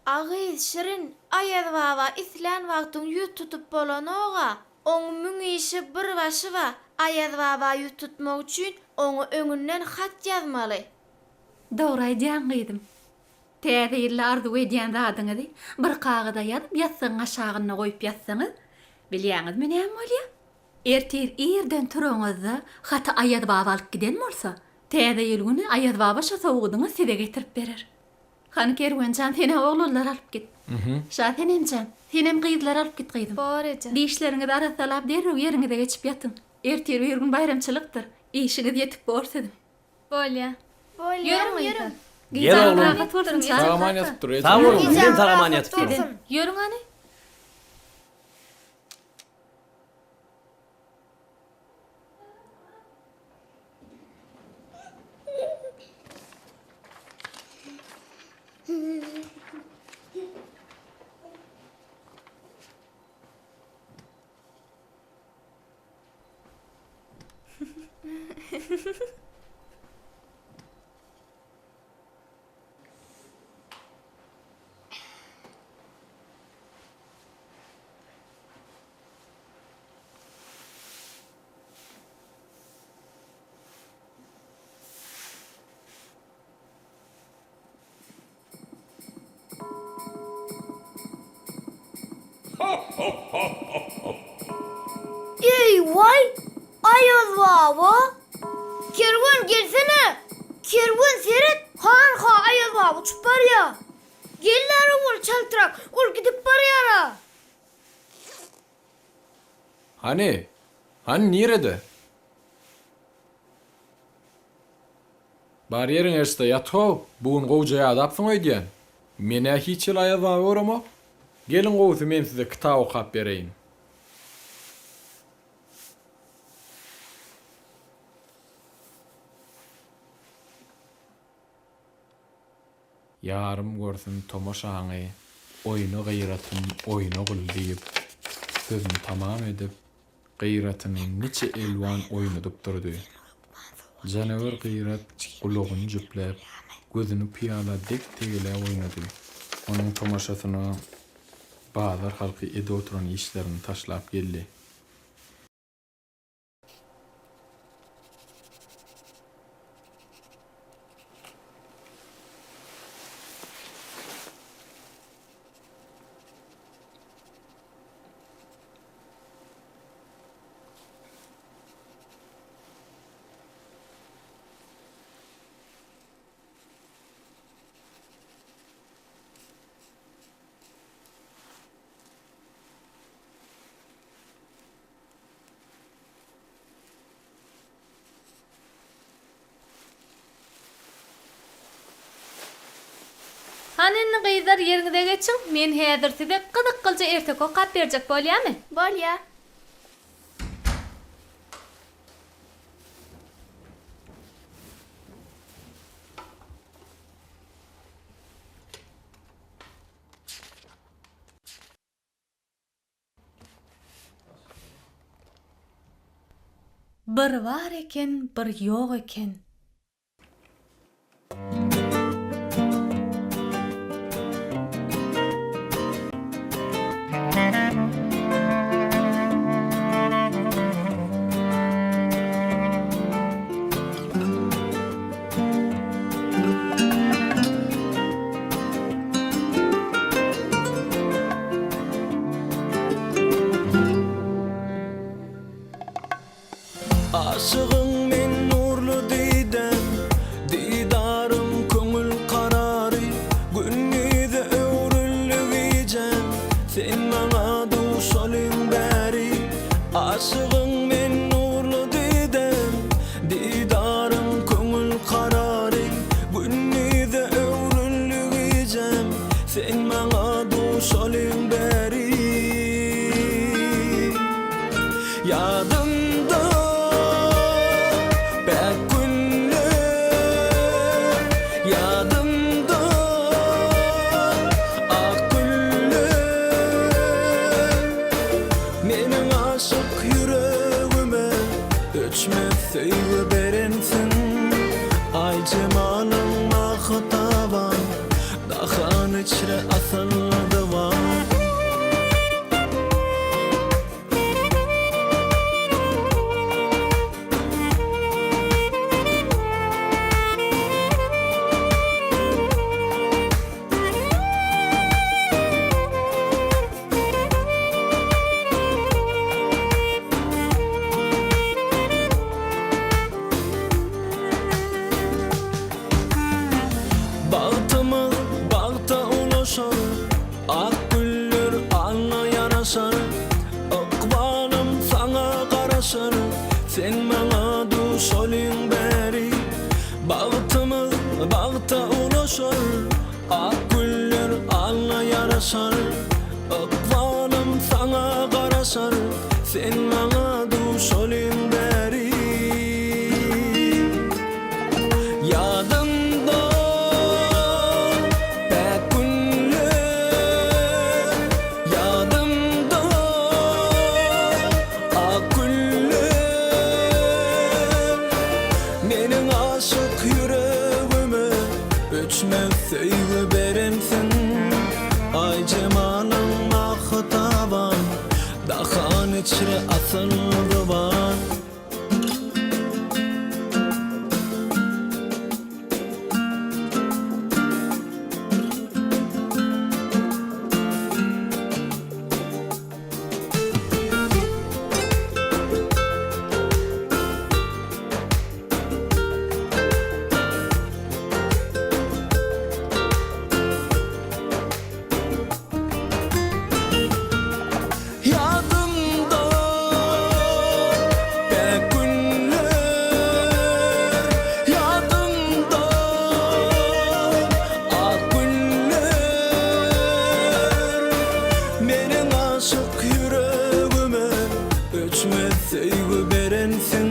A gyz, Şirin, Aýaz baba islän wagtyň ýüz tutup bolanoga. Oň müň işi bir başy ba. Aýaz baba ýüz tutmak üçin oňa öňünden hat ýazmaly. Dogry aýdýaň gyzym. Täze ýylda arzuw edýän zadyňyzy bir kagyza ýazyp ýassygyň aşagynda goýup ýatsaňyz, bilýäňizmi näme bolýar? Ertir irden turaňyzda haty Aýaz baba alyp giden bolsa, Täze ýyl güni Aýaz baba şo sowgadyňyzy size getirip berer. Hany Kerwenjan sen-ä oglanlary alyp git. Şasenemjan, senem gyzlary alyp git gyzym. Bor eje. Dişleriňizi arassalap derrew ýeriňize geçip ýatyň. Ertir bir gün baýramçylykdyr. Işiňiz ýetik bor siziň. Bolýa. Bolýa. Ýörüň gyzlar. Gel oglum. Rahat bolsun çaga. Sag-aman ýatyp dur eje. Sag boluň, sizem sag-aman ýatyp duruň. Ýörüň hany. Eý-waý, Aýaz baba! Kerwen gelsene! Kerwen seret, hanha Aýaz baba uçup barýa! Gel-dä bol çaltrak, ol gidip barýar-a! Hany? Hany nirede? Bar ýeriň eşde ýat-how, bu gün gowja ýadapsyň öýdýän. Men-ä hiç hili Aýaz baba göremok. Geliň gowusy men size kitap okap bereýin. Ýarym görsün tomaşaňy, oýna Gyratym, oýna gul diýip, sözüni tamam edip, Gyratyny niçe elwan oýnadyp durdy. Janawer Gyrat gulagyny jüpläp, gözüni pyýala dek tegeläp oýnady. Onuň tomaşasyna bazar halky edip oturan işlerini taşlap geldi. Hany indi gyzlar ýeriňize geçiň, men häzir size gyzyklyja erteki okap berjek bolýamy? Bolýa. Bir bar eken, bir ýok eken. Aşygyň men nurly didäm, Didarym köňül karary, Gündize öwrüldi gijäm, Sen maňa duşalyň bäri. Aşygyň men nurly didäm, Didaryň köňül karary, Gündize öwrüldi gijäm, Sen maňa duşalyň bäri. Ýadymda päk günler, Ýadymda ak güller. Meniň aşyk ýüregime öçmez söýgi berensiň Aý jemalyň mahy taban Dahan içre asylly dywan. Bagtymyz bagta ulaşar, Ak güller alna ýaraşar, Ykbalym saňa garaşar, Sen maňa duşalyň bäri. Bagtymyz bagta ulaşar, Ak güller alna ýaraşar, Ykbalym saňa garaşar, Sen maňa duşalyň bäri. Ýadymda päk günler, Ýadymda ak güller. Meniň aşyk ýüregime öçmez söýgi berensiň Aý jemalyň mahy taban Dahan içre asyl zyban. Ýadymda päk günler, Ýadymda ak güller. Meniň aşyk ýüregime öçmez söýgi berensiň.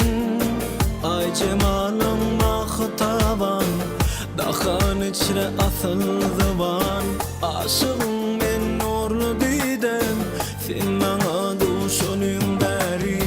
Aý jemalyň mahy taban, dahan. içre asyl zyban Aşygyň men nurly didem Sen maňa duşanyň bäri.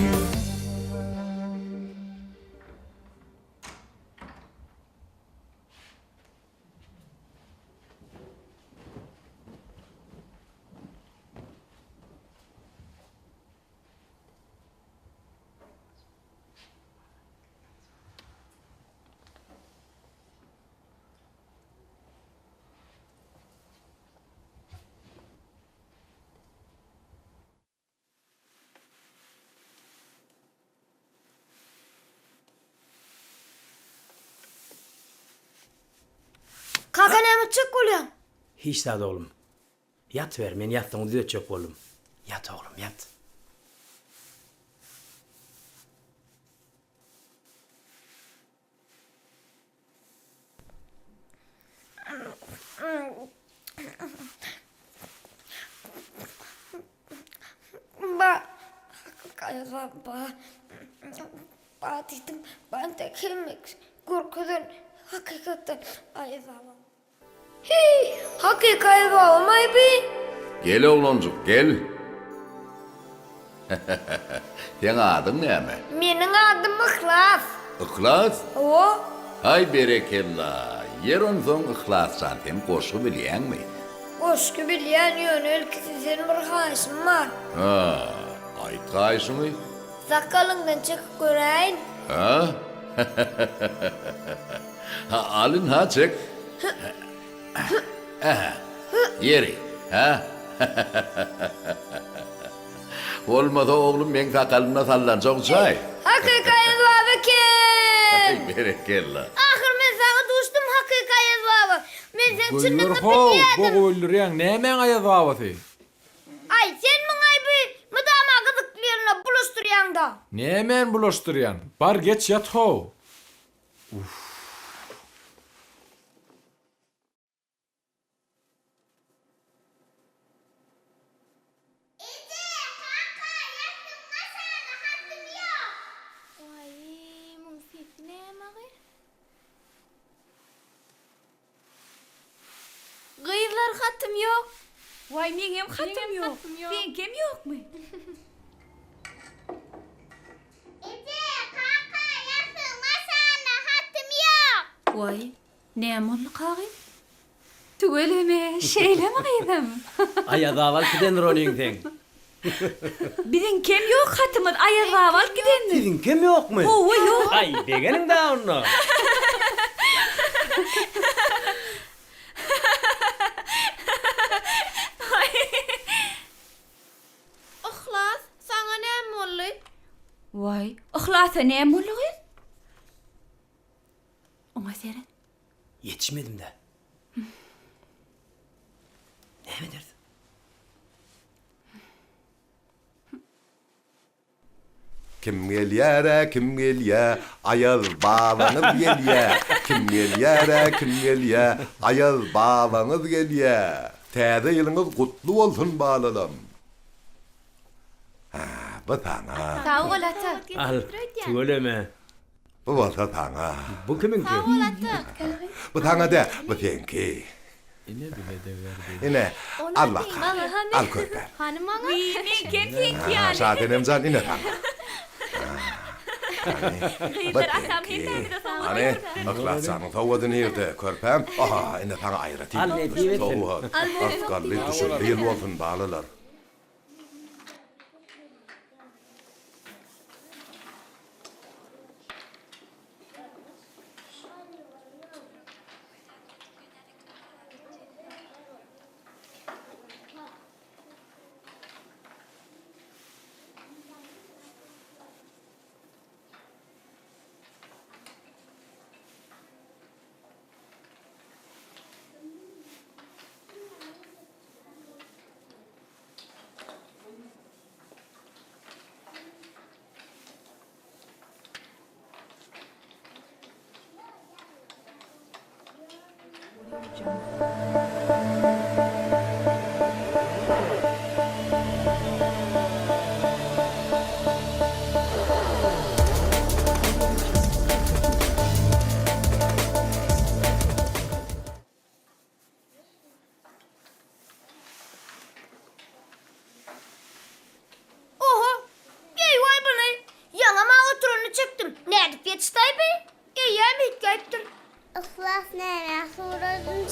Kaka näme etjek bolýaň? Hiç zat oglum. Ýatyber, men ýassygyňy düzetjek boldum. Ýat oglum, ýat. Ba, hakyky ba, ba diýdim, ba entek hemme görkezen hakykatdan aýaz baba. Heý, hakyky aýaz babamaý bi? Gel oglanjyk, gel. Seň adyň näme? Meniň adym Yhlas. Yhlas? Hawa. Haý berekella. Ýer onsoň Yhlasjan sen goşgy bilýäňmi? Goşgy bilýän ýöne ilki sizden bir haýyşym bar. Hä, aýt haýyşyňy. Sakalyňdan çekip göräýin. Hä? Ha, al ynha çek. Ähä. Ýeri, hä? Bolmasa oglum meň sakalymda sallançak uçaý. Hakyky Aýaz baba eken! Aý, berekella. Ahyr men saňa duşdum hakyky Aýaz baba. Men seň çynyňy Goýber how, bilýädim. bogup öldürýäň, nämäň Aýaz babasy? Aý, sen muňaý bu mydama gyzykly ýerine bulaşdyrýaňda. Nämäni bulaşdyrýan? Bar geç ýat how. Uff. Eje, kaka, ýassygyň aşagynda hatym ýok. Waý, muň sesi näme agy? Gyzlar hatym ýok. Waý meňem hatym ýok. Seňkem ýokmy? Eje, kaka, ýassygyň aşagynda hatym ýok. Waý, näme boldy kagy? Tüweleme, şeýlemi gyzym? Aýaz baba alyp gidendir onyň seň. Biziňkem ýok hatymyz Aýaz baba alyp gidendir. Siziňkem ýokmy? Hawa ýok. Aý, begeniň da onda. Yhlas, saňa näme boldy? Waý, Yhlasa näme boldy gyz? Oňa seret. Ýetişmedim-dä. Näme ederis? Kim gelýär-ä, kim gelýä, Aýaz babaňyz gelýä. Kim gelýär-ä, kim gelýä, Aýaz babaňyz gelýä. Täze ýylyňyz gutly bolsun, balalam. Hä, bu saňa. Sag bol, ata. Al, tüweleme. Bu bolsa saňa. Bu kimiňki? Sag bol, ata. Bu saňa däl, bu seňki. Ine bize-de berdi. Ine, al bakalym. Al körpäm. Hany maňa? Wiý, meňkem seňki ýaly. Şasenem jan, ine saňa. Gyzlar, atam hemmämize sowgat Hany, getiripdir. Yhlas janyň sowgady nirde, körpäm? Aha, ine saňa aýratyn Al, nesip etsin. sowgat. Rysgally, düşümli ýyl bolsun, balalar.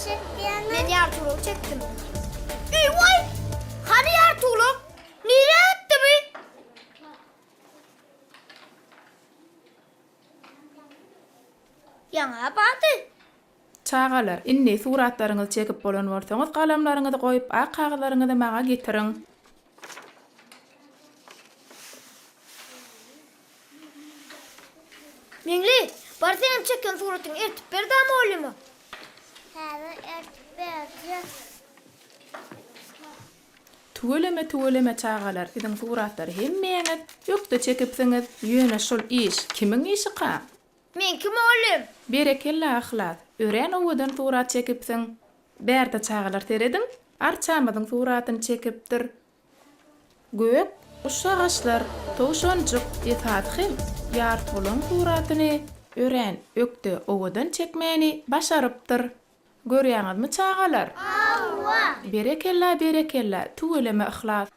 çekýäňiz? Men ýartygulagy çekdim. Eý-waý! Hany ýartygulak? Nirä gitdi bi? Ýaňa bardy. Çagalar, indi suratlaryňyzy çekip bolan bolsaňyz, galamlaryňyzy goýup, ak kagyzlaryňyzy maňa getiriň. Meňli, bar senem çeken suratyňy eltip ber-dä molluma. Häzir eltip berjek. Tüweleme tüweleme çagalar siziň suratlary hemmäňiz ökde çekipsiňiz ýöne şul iş kimiň işika? Meňki mollum. Berekella Yhlas, örän owadan surat çekipsiň. Bärde çagalar serediň, arçamyzyň suratyny çekipdir. Gök guşagaçlar, towşanjyk, esasy hem ýartygulaň suratyny örän ökde owadan çekmäni başarypdyr. Görýäňizmi çagalar? Hawa! Berekella berekella, tüweleme Yhlas.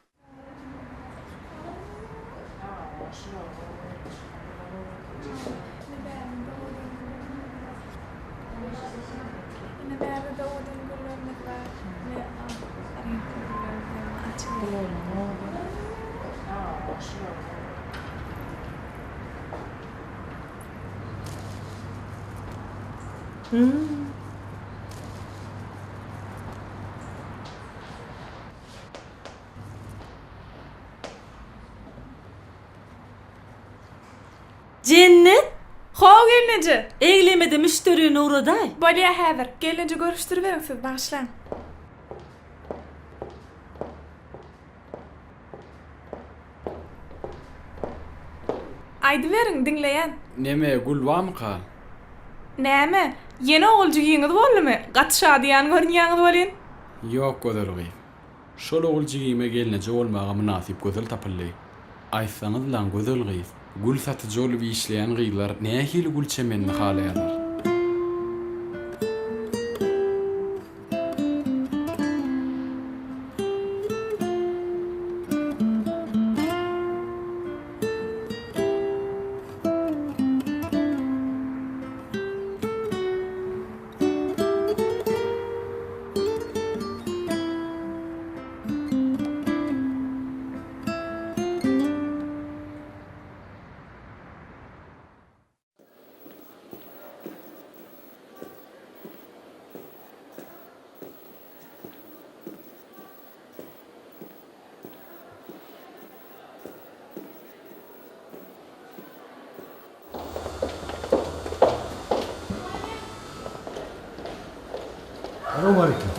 Ine bärde-de owadan güllerimiz bar. Ine ak reňkli güllerimiz hem açyk. Jennet! How gelneje! Eglemede müşderini ugradaý. Bolýa häzir. Gelneje görüşdiriberiň siz bagyşlaň. Aýdyberiň, diňleýän. Neme, gül bamyka? Näme, ýene ogul jigiňiz boldumy? Gaty şadyýan görünýäňiz welin. Ýok, gözel gyz. Şol ogul jigime gelneje bolmaga mynasyp gözel tapyldy. Aýtsaňyzlaň, gözel gyz, gül satyjy bolup işleýän gyzlar nähili gül çemenini halaýarlar? Salowmaleýkim.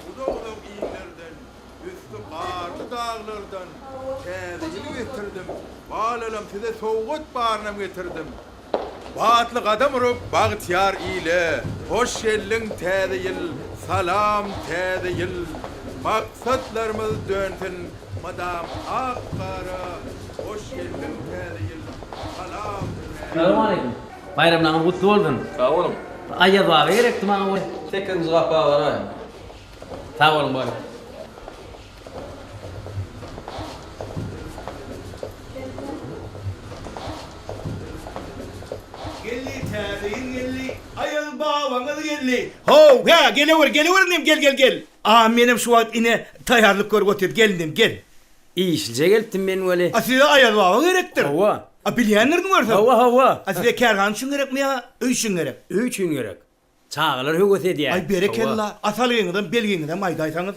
Uzak-uzak illerden, üsti garly daglardan Täze ýyl getirdim. Balalam size sowgat barynam getirdim. Batly gadam urup bagtyýar ile, Hoş geldiň Täze ýyl, salam Täze ýyl! Maksatlarymyz dönsün mydam ak gara, Hoş geldiň Täze ýyl, salam Täze ýyl! Salowmaleýkim. Baýramlaryňyz gutly bolsun. Sag boluň. Aýaz baba gerekdi maňa bu. Sekizinji gapa baraýyň. Sag boluň baba. Geldi täze ýyl geldi, Aýaz babaňyz geldi. How, hä, gelewer, gelewer inim, gel, gel, gel. A menem şu wagt ine taýýarlyk görüp otyryn, gel inim, gel. Işlije gelipdim men weli. A size Aýaz baba gerekdir. Hawa. A bilýändirin görseň. Hawa, hawa. A size kärhana üçin gerekmi ýa öý üçin gerek? Öý üçin gerek. Çagalar höwes edýär. Aý berekella, a salgyňyzam, belgiňizem aýdaýsaňyz.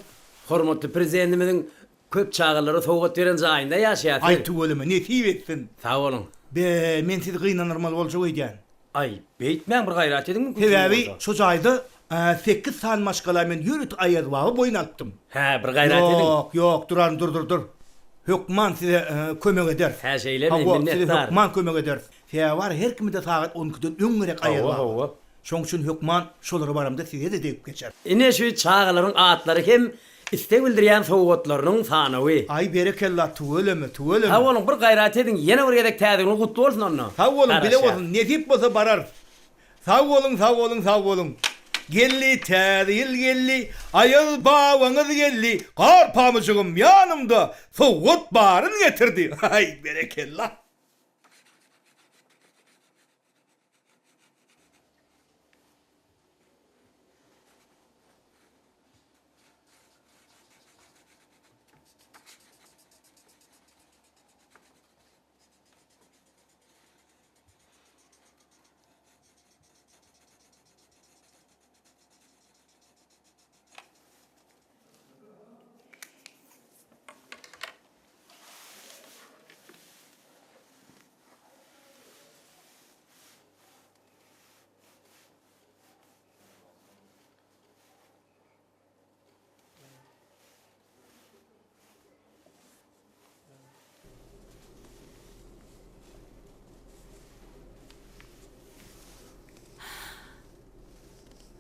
Hormatly Prezidentimiziň köp çagalara sowgat beren jaýynda ýaşaýas. Aý tüweleme, nesip etsin. Sag boluň. Be, men sizi gynandyrmaly boljak öýdýän. Aý, beýtmäň, bir gaýrat ediň mümkinçiligi Sebäbi bolsa. şo jaýda sekiz sany maşgala men ýörite Aýaz baba boýun alypdym. Hä, bir gaýrat ediň. Ýok, ýok, duraryn, dur, dur, dur. Hökman size kömek ederis. Hä, şeýlemi, Hawa, size minnetdar. hökman kömek ederis. Sebäbi bar, her kime-de sagat on ikiden öň gerek Aýaz Hawa, baba. hawa. Şoň üçin hökman şolara baramda size-de degip geçer. Ine şu çagalaryň atlary hem isleg bildirýän sowgatlarynyň sanawy. Aý berekella tüweleme tüweleme. Sag boluň bir gaýrat ediň ýene bir gezek täze ýylyňyz gutly bolsun onda. Sag boluň bile Garaşýas. bolsun nesip bolsa bararys. Sag boluň sag boluň sag boluň. Geldi, täze ýyl geldi, Aýaz babaňyz geldi, Gar pamyjygym ýanymda, Sowgat baryn getirdi. Aý, berekella!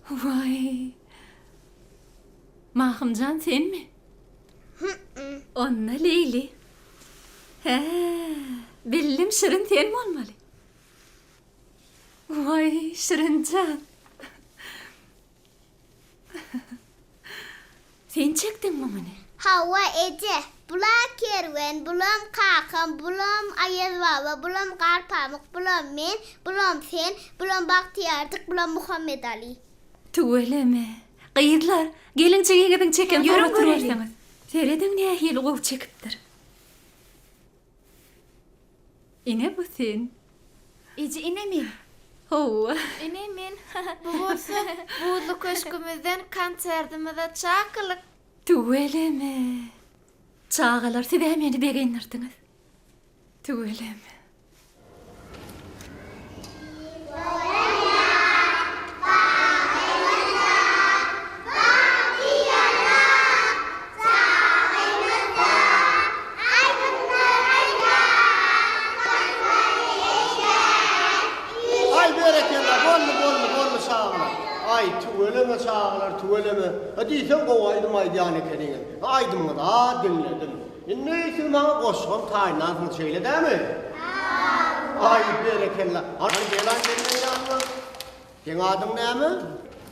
Waý. Mahymjan senmi? Onda Leýli. Hä, bildim Şirin sen bolmaly. Waý, Şirinjan. Sen çekdiňmi muny? Hawa, eje. Bula Kerwen, bulam kakam, bulam Aýaz baba, bulam Garpamyk, bulam men, bulam sen, bulam Bagtyýarjyk, bulam Muhammedaly. Tüweleme. Gyzlar, geliň jigiňiziň çeken Ýörüň suratyny göreliň. görseňiz. Serediň nähili gowy çekipdir. Ine bu sen. Eje ine men. Hawa. Ine men. Bu bolsa buzly köşgümizden konserdimize çakylyk. Tüweleme. Çagalar siz-ä meni begendirdiňiz. Tüweleme. Aý berekella boldy boldy boldy çagalar. Aý tüweleme çagalar tüweleme. A diýseň gowy aýdym aýdýan ekeniňiz. Aýdymyňyzy-a diňledim. Indi siz maňa goşgam taýynlansyňyz şeýle dämi? Aý berekella. Hany gel-aý meniň ýanyma. Seň adyň näme?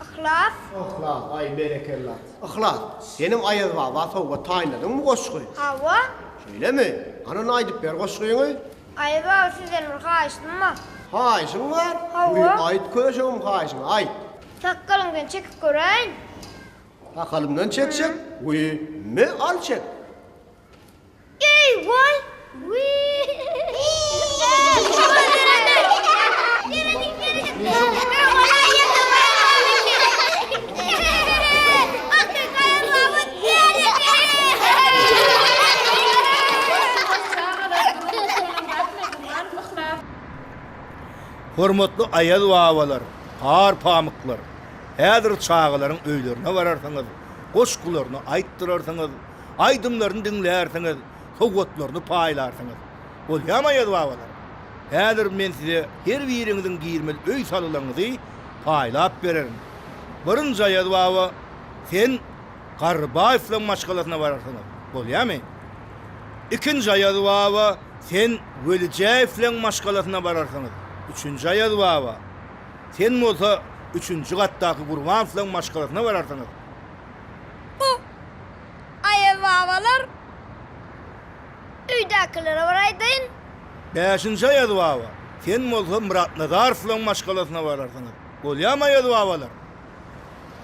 Yhlas. Yhlas, aý berekella. Yhlas, senem Aýaz baba sowgat taýynladyňmy goşgy? Hawa. Şeýlemi? Hany onda aýdyp ber goşgyňy. Aýaz baba sizden bir haýyştym bar. Haýyşyň bar? Hawa. Wiý, aýt köşegim haýyşyňy, aýt. Sakgalyňdan çekip göräýin. Sakalymdan çekjek, wiý, me al çek. Eý, waý, wiý. Hormatly Aýaz babalar, gar pamyklar! Häzir çagalaryň öýlerine bararsyňyz, goşgularyny aýtdyrarsyňyz, aýdymlaryny diňlärsiňiz, sowgatlaryny paýlarsyňyz. Bolýamy Aýaz babalar? Häzir men size her biriňiziň girmeli öý salgylaryňyzy paýlap bererin. Birinji Aýaz baba, sen Garrybaýewlaryň maşgalasyna bararsyňyz. Bolýamy? Ikinji Aýaz baba, sen Welijäýewleň maşgalasyna bararsyňyz. Üçünji Aýaz baba, Sen bolsa üçünji gatdaky Gurbanowlaryň maşgalasyna bararsyňyz. Bu Aýaz babalar öýdäkilere bir aýdaýyn. Bäşinji Aýaz baba, sen bolsa Myratnazarowlaryň maşgalasyna bararsyňyz. Bolýamy Aýaz babalar?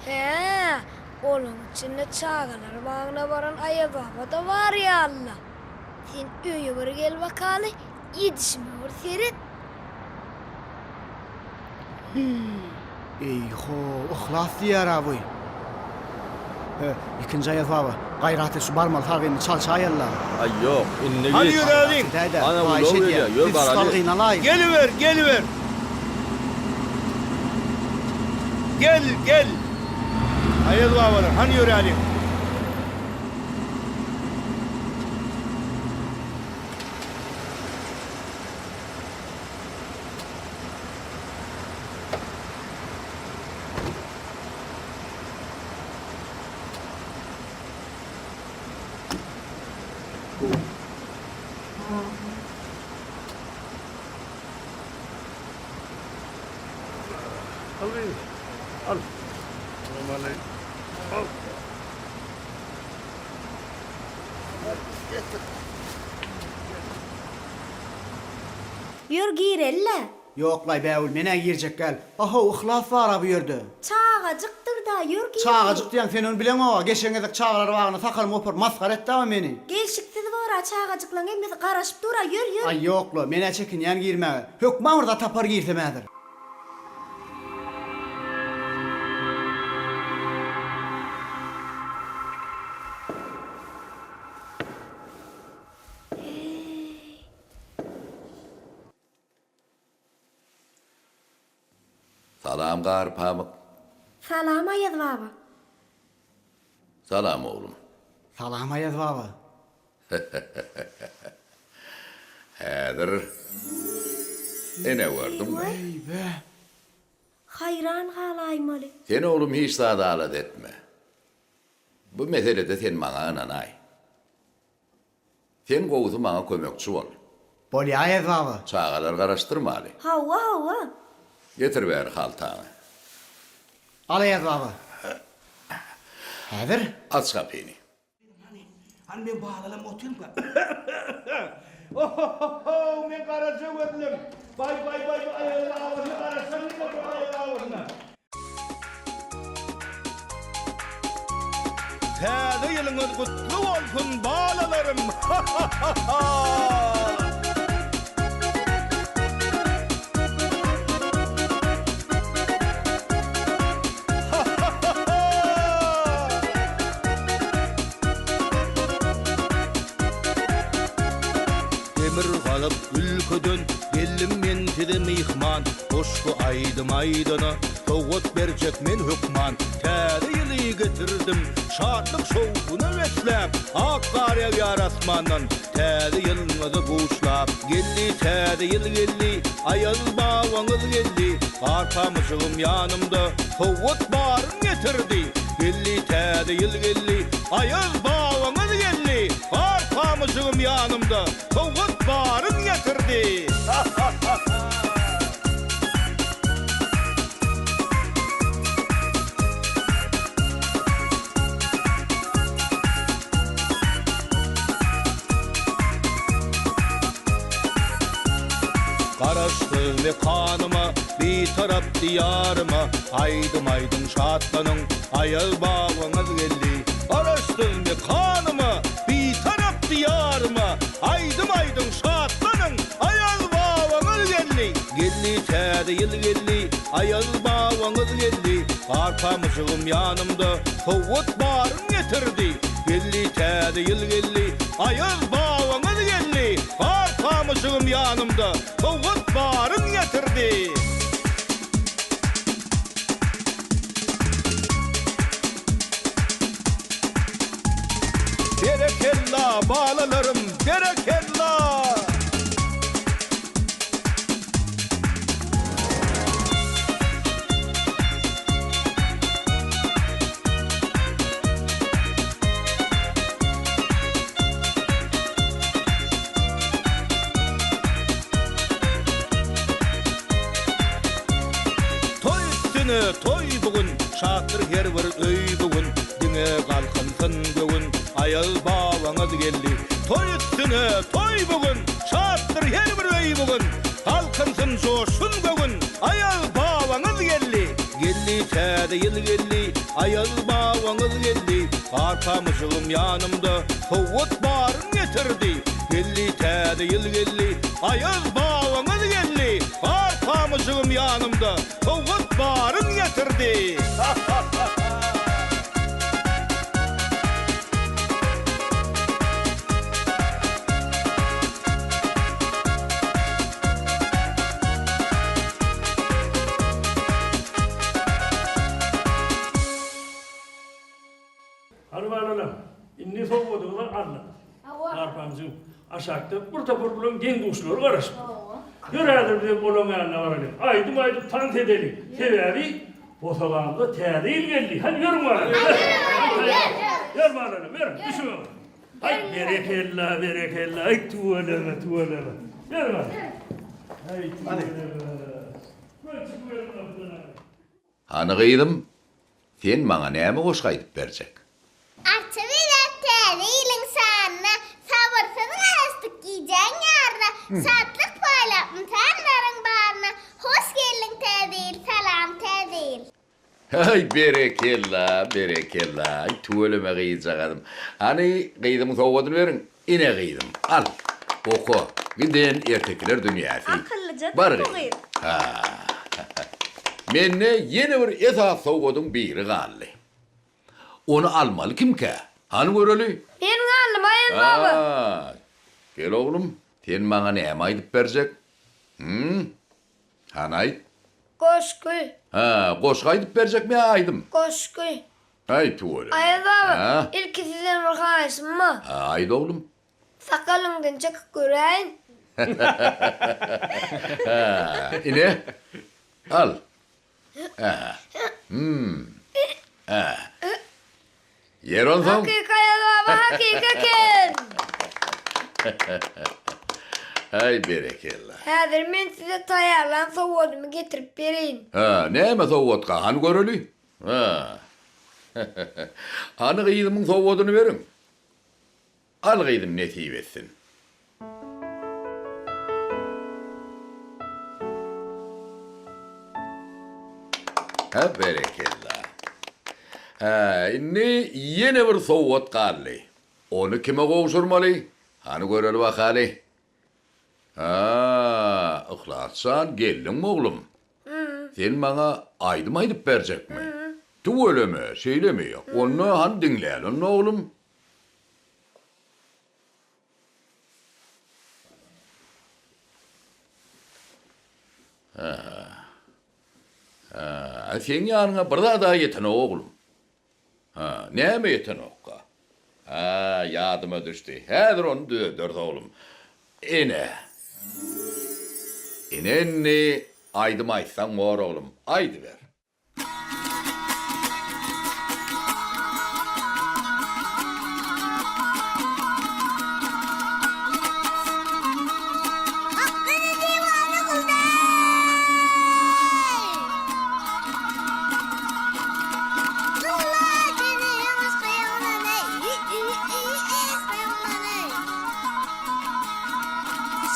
Hä, olaň içinde çagalar bagyna baran Aýaz baba-da bar ýaly-la. Sen öýe bir gel bakaly, edişime bir seret. Eý-ho, Yhlas diýýär-ä bu. He, ikinji Aýaz baba, gaýrat et, şu barmaly salgyny çalşaýaly-la. Aý, ýok, indi Hany git. ýöräliň. Ana, Haýyş ulag edýän, gelýär, ýör biz şu baraly. salgyny alaýyn. Geliber, geliber. Gel, gel. Aýaz babalar, hany ýöräliň. Al gyz, al. Ýör gireli-le. Ýok-laý Bägül, men-ä girjek däl. Ahow, Yhlas bar-a bu ýerde. Çagajykdyr-da, ýör gireli. Çagajyk diýýäň, sen ony bileňog-a, geçen gezek çagalar bagynda sakalymy goparyp masgara etdi-a meni. Gelşiksiz bor-a, çagajyklaň hemmesi garaşyp dur-a, ýör, ýör. Aý, ýok-la, men-ä çekinýän girmäge. Hökman bir zat tapar girsem häzir. Salam Garpamyk. Salam Aýaz baba. Salam oglum. Salam Aýaz baba. Häzir ene gördüňmi? Eý-be. Haýran galaýmaly. Sen oglum hiç zady alada etme. Bu meselede sen maňa ynanaý. Sen gowusy maňa kömekçi bol. Bolýa Aýaz baba. Çagalary garaşdyrmaly. Hawa, hawa. Getir bäri haltaňy. Al Aýaz baba. Häzir. Aç gapyny. Hany, hany men balalam otyrmyka? Ohohoho, men garaja gözlüm. Baý, baý, baý, bu Aýaz babasyna garaşan ýok bu Aýaz babasyna. Täze ýylyňyz gutly bolsun balalarym ha-ha-ha-ha! Demirgazyk ülkeden geldim men size myhman Goşgy aýdym aýdana sowgat berjek men hökman Täze ýyly getirdim şatlyk şowhuna besläp Ak gar ýagýar asmandan täze ýylňyzy buşlap Geldi täze ýyl geldi Aýaz babaňyz geldi Gar pamyjygym ýanymda sowgat baryn getirdi Geldi täze ýyl geldi Aýaz babaňyz geldi Gar pamyjygym ýanymda Sowgat baryn getirdi. Garaşsyz mekanyma, Bitarap Diýaryma aýdym aýdyň şatlanyň, Aýaz babaňyz geldi. Garaşsyz mekanyma, Bitarap Diýaryma aýdym aýdyň şatlanyň, Aýaz babaňyz geldi. Geldi täze ýyl geldi, Aýaz babaňyz geldi. Gar pamyjygym ýanymda, sowgat baryn getirdi. Geldi täze ýyl geldi, Aýaz babaňyz geldi. Gar pamyjygym ýanymda, Sowgat baryn getirdi. Berekella, balalarym, berekella! Toý üstüne toý bu gün, Şatdyr her bir öý bu gün, Diňe galkynsyn göwün, Aýaz babaňyz geldi. Toý üstüne toý bu gün, Şatdyr her bir öý bu gün, Galkynsyn, joşsun göwün, Aýaz babaňyz geldi. Geldi, täze ýyl geldi, Aýaz babaňyz geldi. Gar pamyjygym ýanymda, Sowgat baryn getirdi. Geldi, täze ýyl geldi, Aýaz babaňyz geldi. Gar pamyjygym ýanymda, Sowgat baryn getirdi. Hany balalar, indi sowgadyňyzy aldyňyz. Hawa. Garpamjyk, aşakda bir topar bulaň deň-duşlary garaşyp dur. Ýör häzir bizem olaň ýanyna baralyň. Aýdym aýdyp tans edeliň. Sebäbi bosagamyza täze ýyl geldi. Hany ýörüň balalar. Ýör balalar, ýörüň, düşüň öňe. Aý, berekella, berekella. Aý, tüweleme, tüweleme. Ýörüň hany. Aý, tüweleme. Göl çykyp beriň gapydan. Hany gyzym? Sen maňa näme goşgy aýdyp berjek? Arça bezäp täze ýylyň şanyna, Sabyrsyz garaşdyk gijäň ýaryna, Şatlyk paýlap ynsanlaryň baryna, Hoş geldiň täze ýyl, salam täze ýyl! Aý berekella, berekella, aý tüweleme gyzjagazym. Hany gyzymyň sowgadyny beriň. Ine gyzym, al, oka, giden ertekiler dünýäsi. Akyllyjadyr Bar bu gyzym. gyz. Ha. Mende ýene bir esasy sowgadyň biri galdy. Ony almaly kimkä? Hany göreli? Men galdym, Aýaz baba. Ha, gel oglum, sen maňa näme aýdyp berjek? Hüm? Hany aýt. Goşgy. Ha, goşgy aýdyp berjekmi ýa aýdym? Goşgy. Aý, tüweleme. Aýaz baba, Ha? ilki sizden bir haýyşym bar. Ha, aýt oglum. Sakalyňdan çekip göräýin. Ha, ine, al. Hä. Hum. Hä. Ýer onsoň. Hakyky Aýaz baba hakyky eken. Aý berekella. Häzir men size taýýarlan sowgadymy getirip bereýin. Hä, näme sowgatka, hany göreli? Hä. Hany gyzymyň sowgadyny beriň. Al gyzym nesip etsin. Hä berekella. Hä indi ýene bir sowgat galdy. Ony kime gowşurmaly? Hany göreli bakaly. Hä Yhlasjan geldiňmi oglum? Sen maňa aýdym aýdyp berjekmi? Tüweleme şeýlemi? Onda hany diňläli onda oglum. Hä, seň ýanyňa bir zad-a ýetenok, oglum. Hä, näme ýetenokka? Hä, ýadyma düşdi. Häzir ony düzederis, oglum. Ene. Ine indi aýdym aýtsaň bor, oglum. Aýdyber.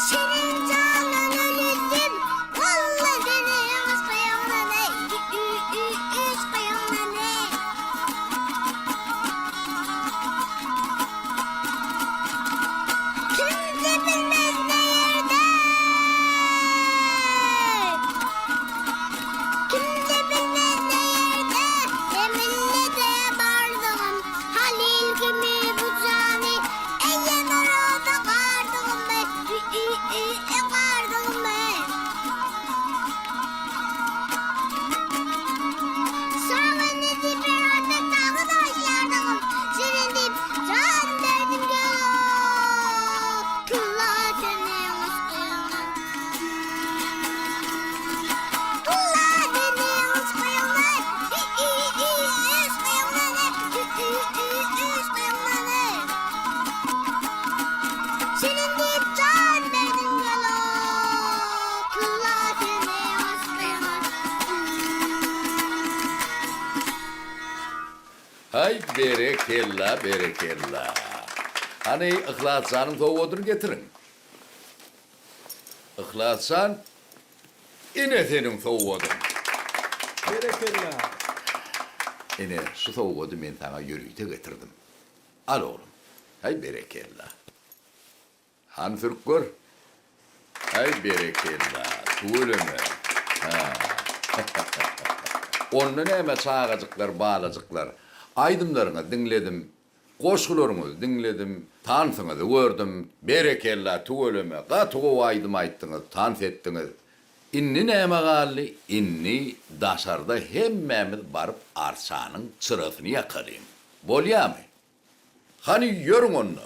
Şirin jandan ölüdim, walla seniň yşkyňdan eý, yşkyňdan eý. Kimse bilmez ne ýerde, Kimse bilmez ne ýerde, ne millete bardygym, Halyl kimi bu jany, Eýýäm roza gardygym eý, gardygym eý. Saňa nesip eder dagy daş ýardygym, Şirin diýip jan berdim gök, Tulla seniň yşkyňdan. Tulla seniň yşkyňdan, yşkyňdan yşkyňdan eý. Şirin diýip jan berdim gelo, Tulla seniň yşkyňdan. Haý berekella berekella. Hany Yhlasjanyň sowgadyny getiriň. Yhlasjan ine seniň sowgadyň. Berekella. Ine şu sowgady men saňa ýörite getirdim. Al oglum. Haý berekella. Hany sürüp gör. Haý berekella. Tüweleme. Ha. Onda näme çagajyklar, balajyklar. Aýdymlaryňyzy diňledim. Goşgularyňyzy diňledim. Tansyňyzy gördüm. Berekella, tüweleme. Gaty gowy aýdym aýtdyňyz, tans etdiňiz. Indi näme galdy? Indi daşarda hemmämiz baryp arçanyň çyrasyny ýakalyň. Bolýamy? Hany ýörüň onda.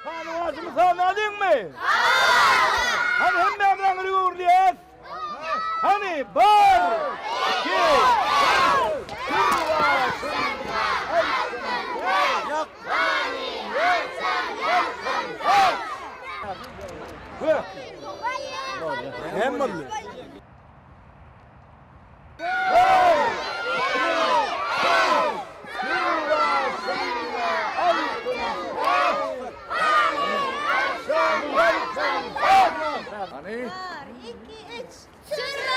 Sanawaçymyz sanalyňmy? Hany hemmämiz aňry öwrülýäs. Hany bir, iki, üç, Näme boldy? Bir, iki, üç. Sür!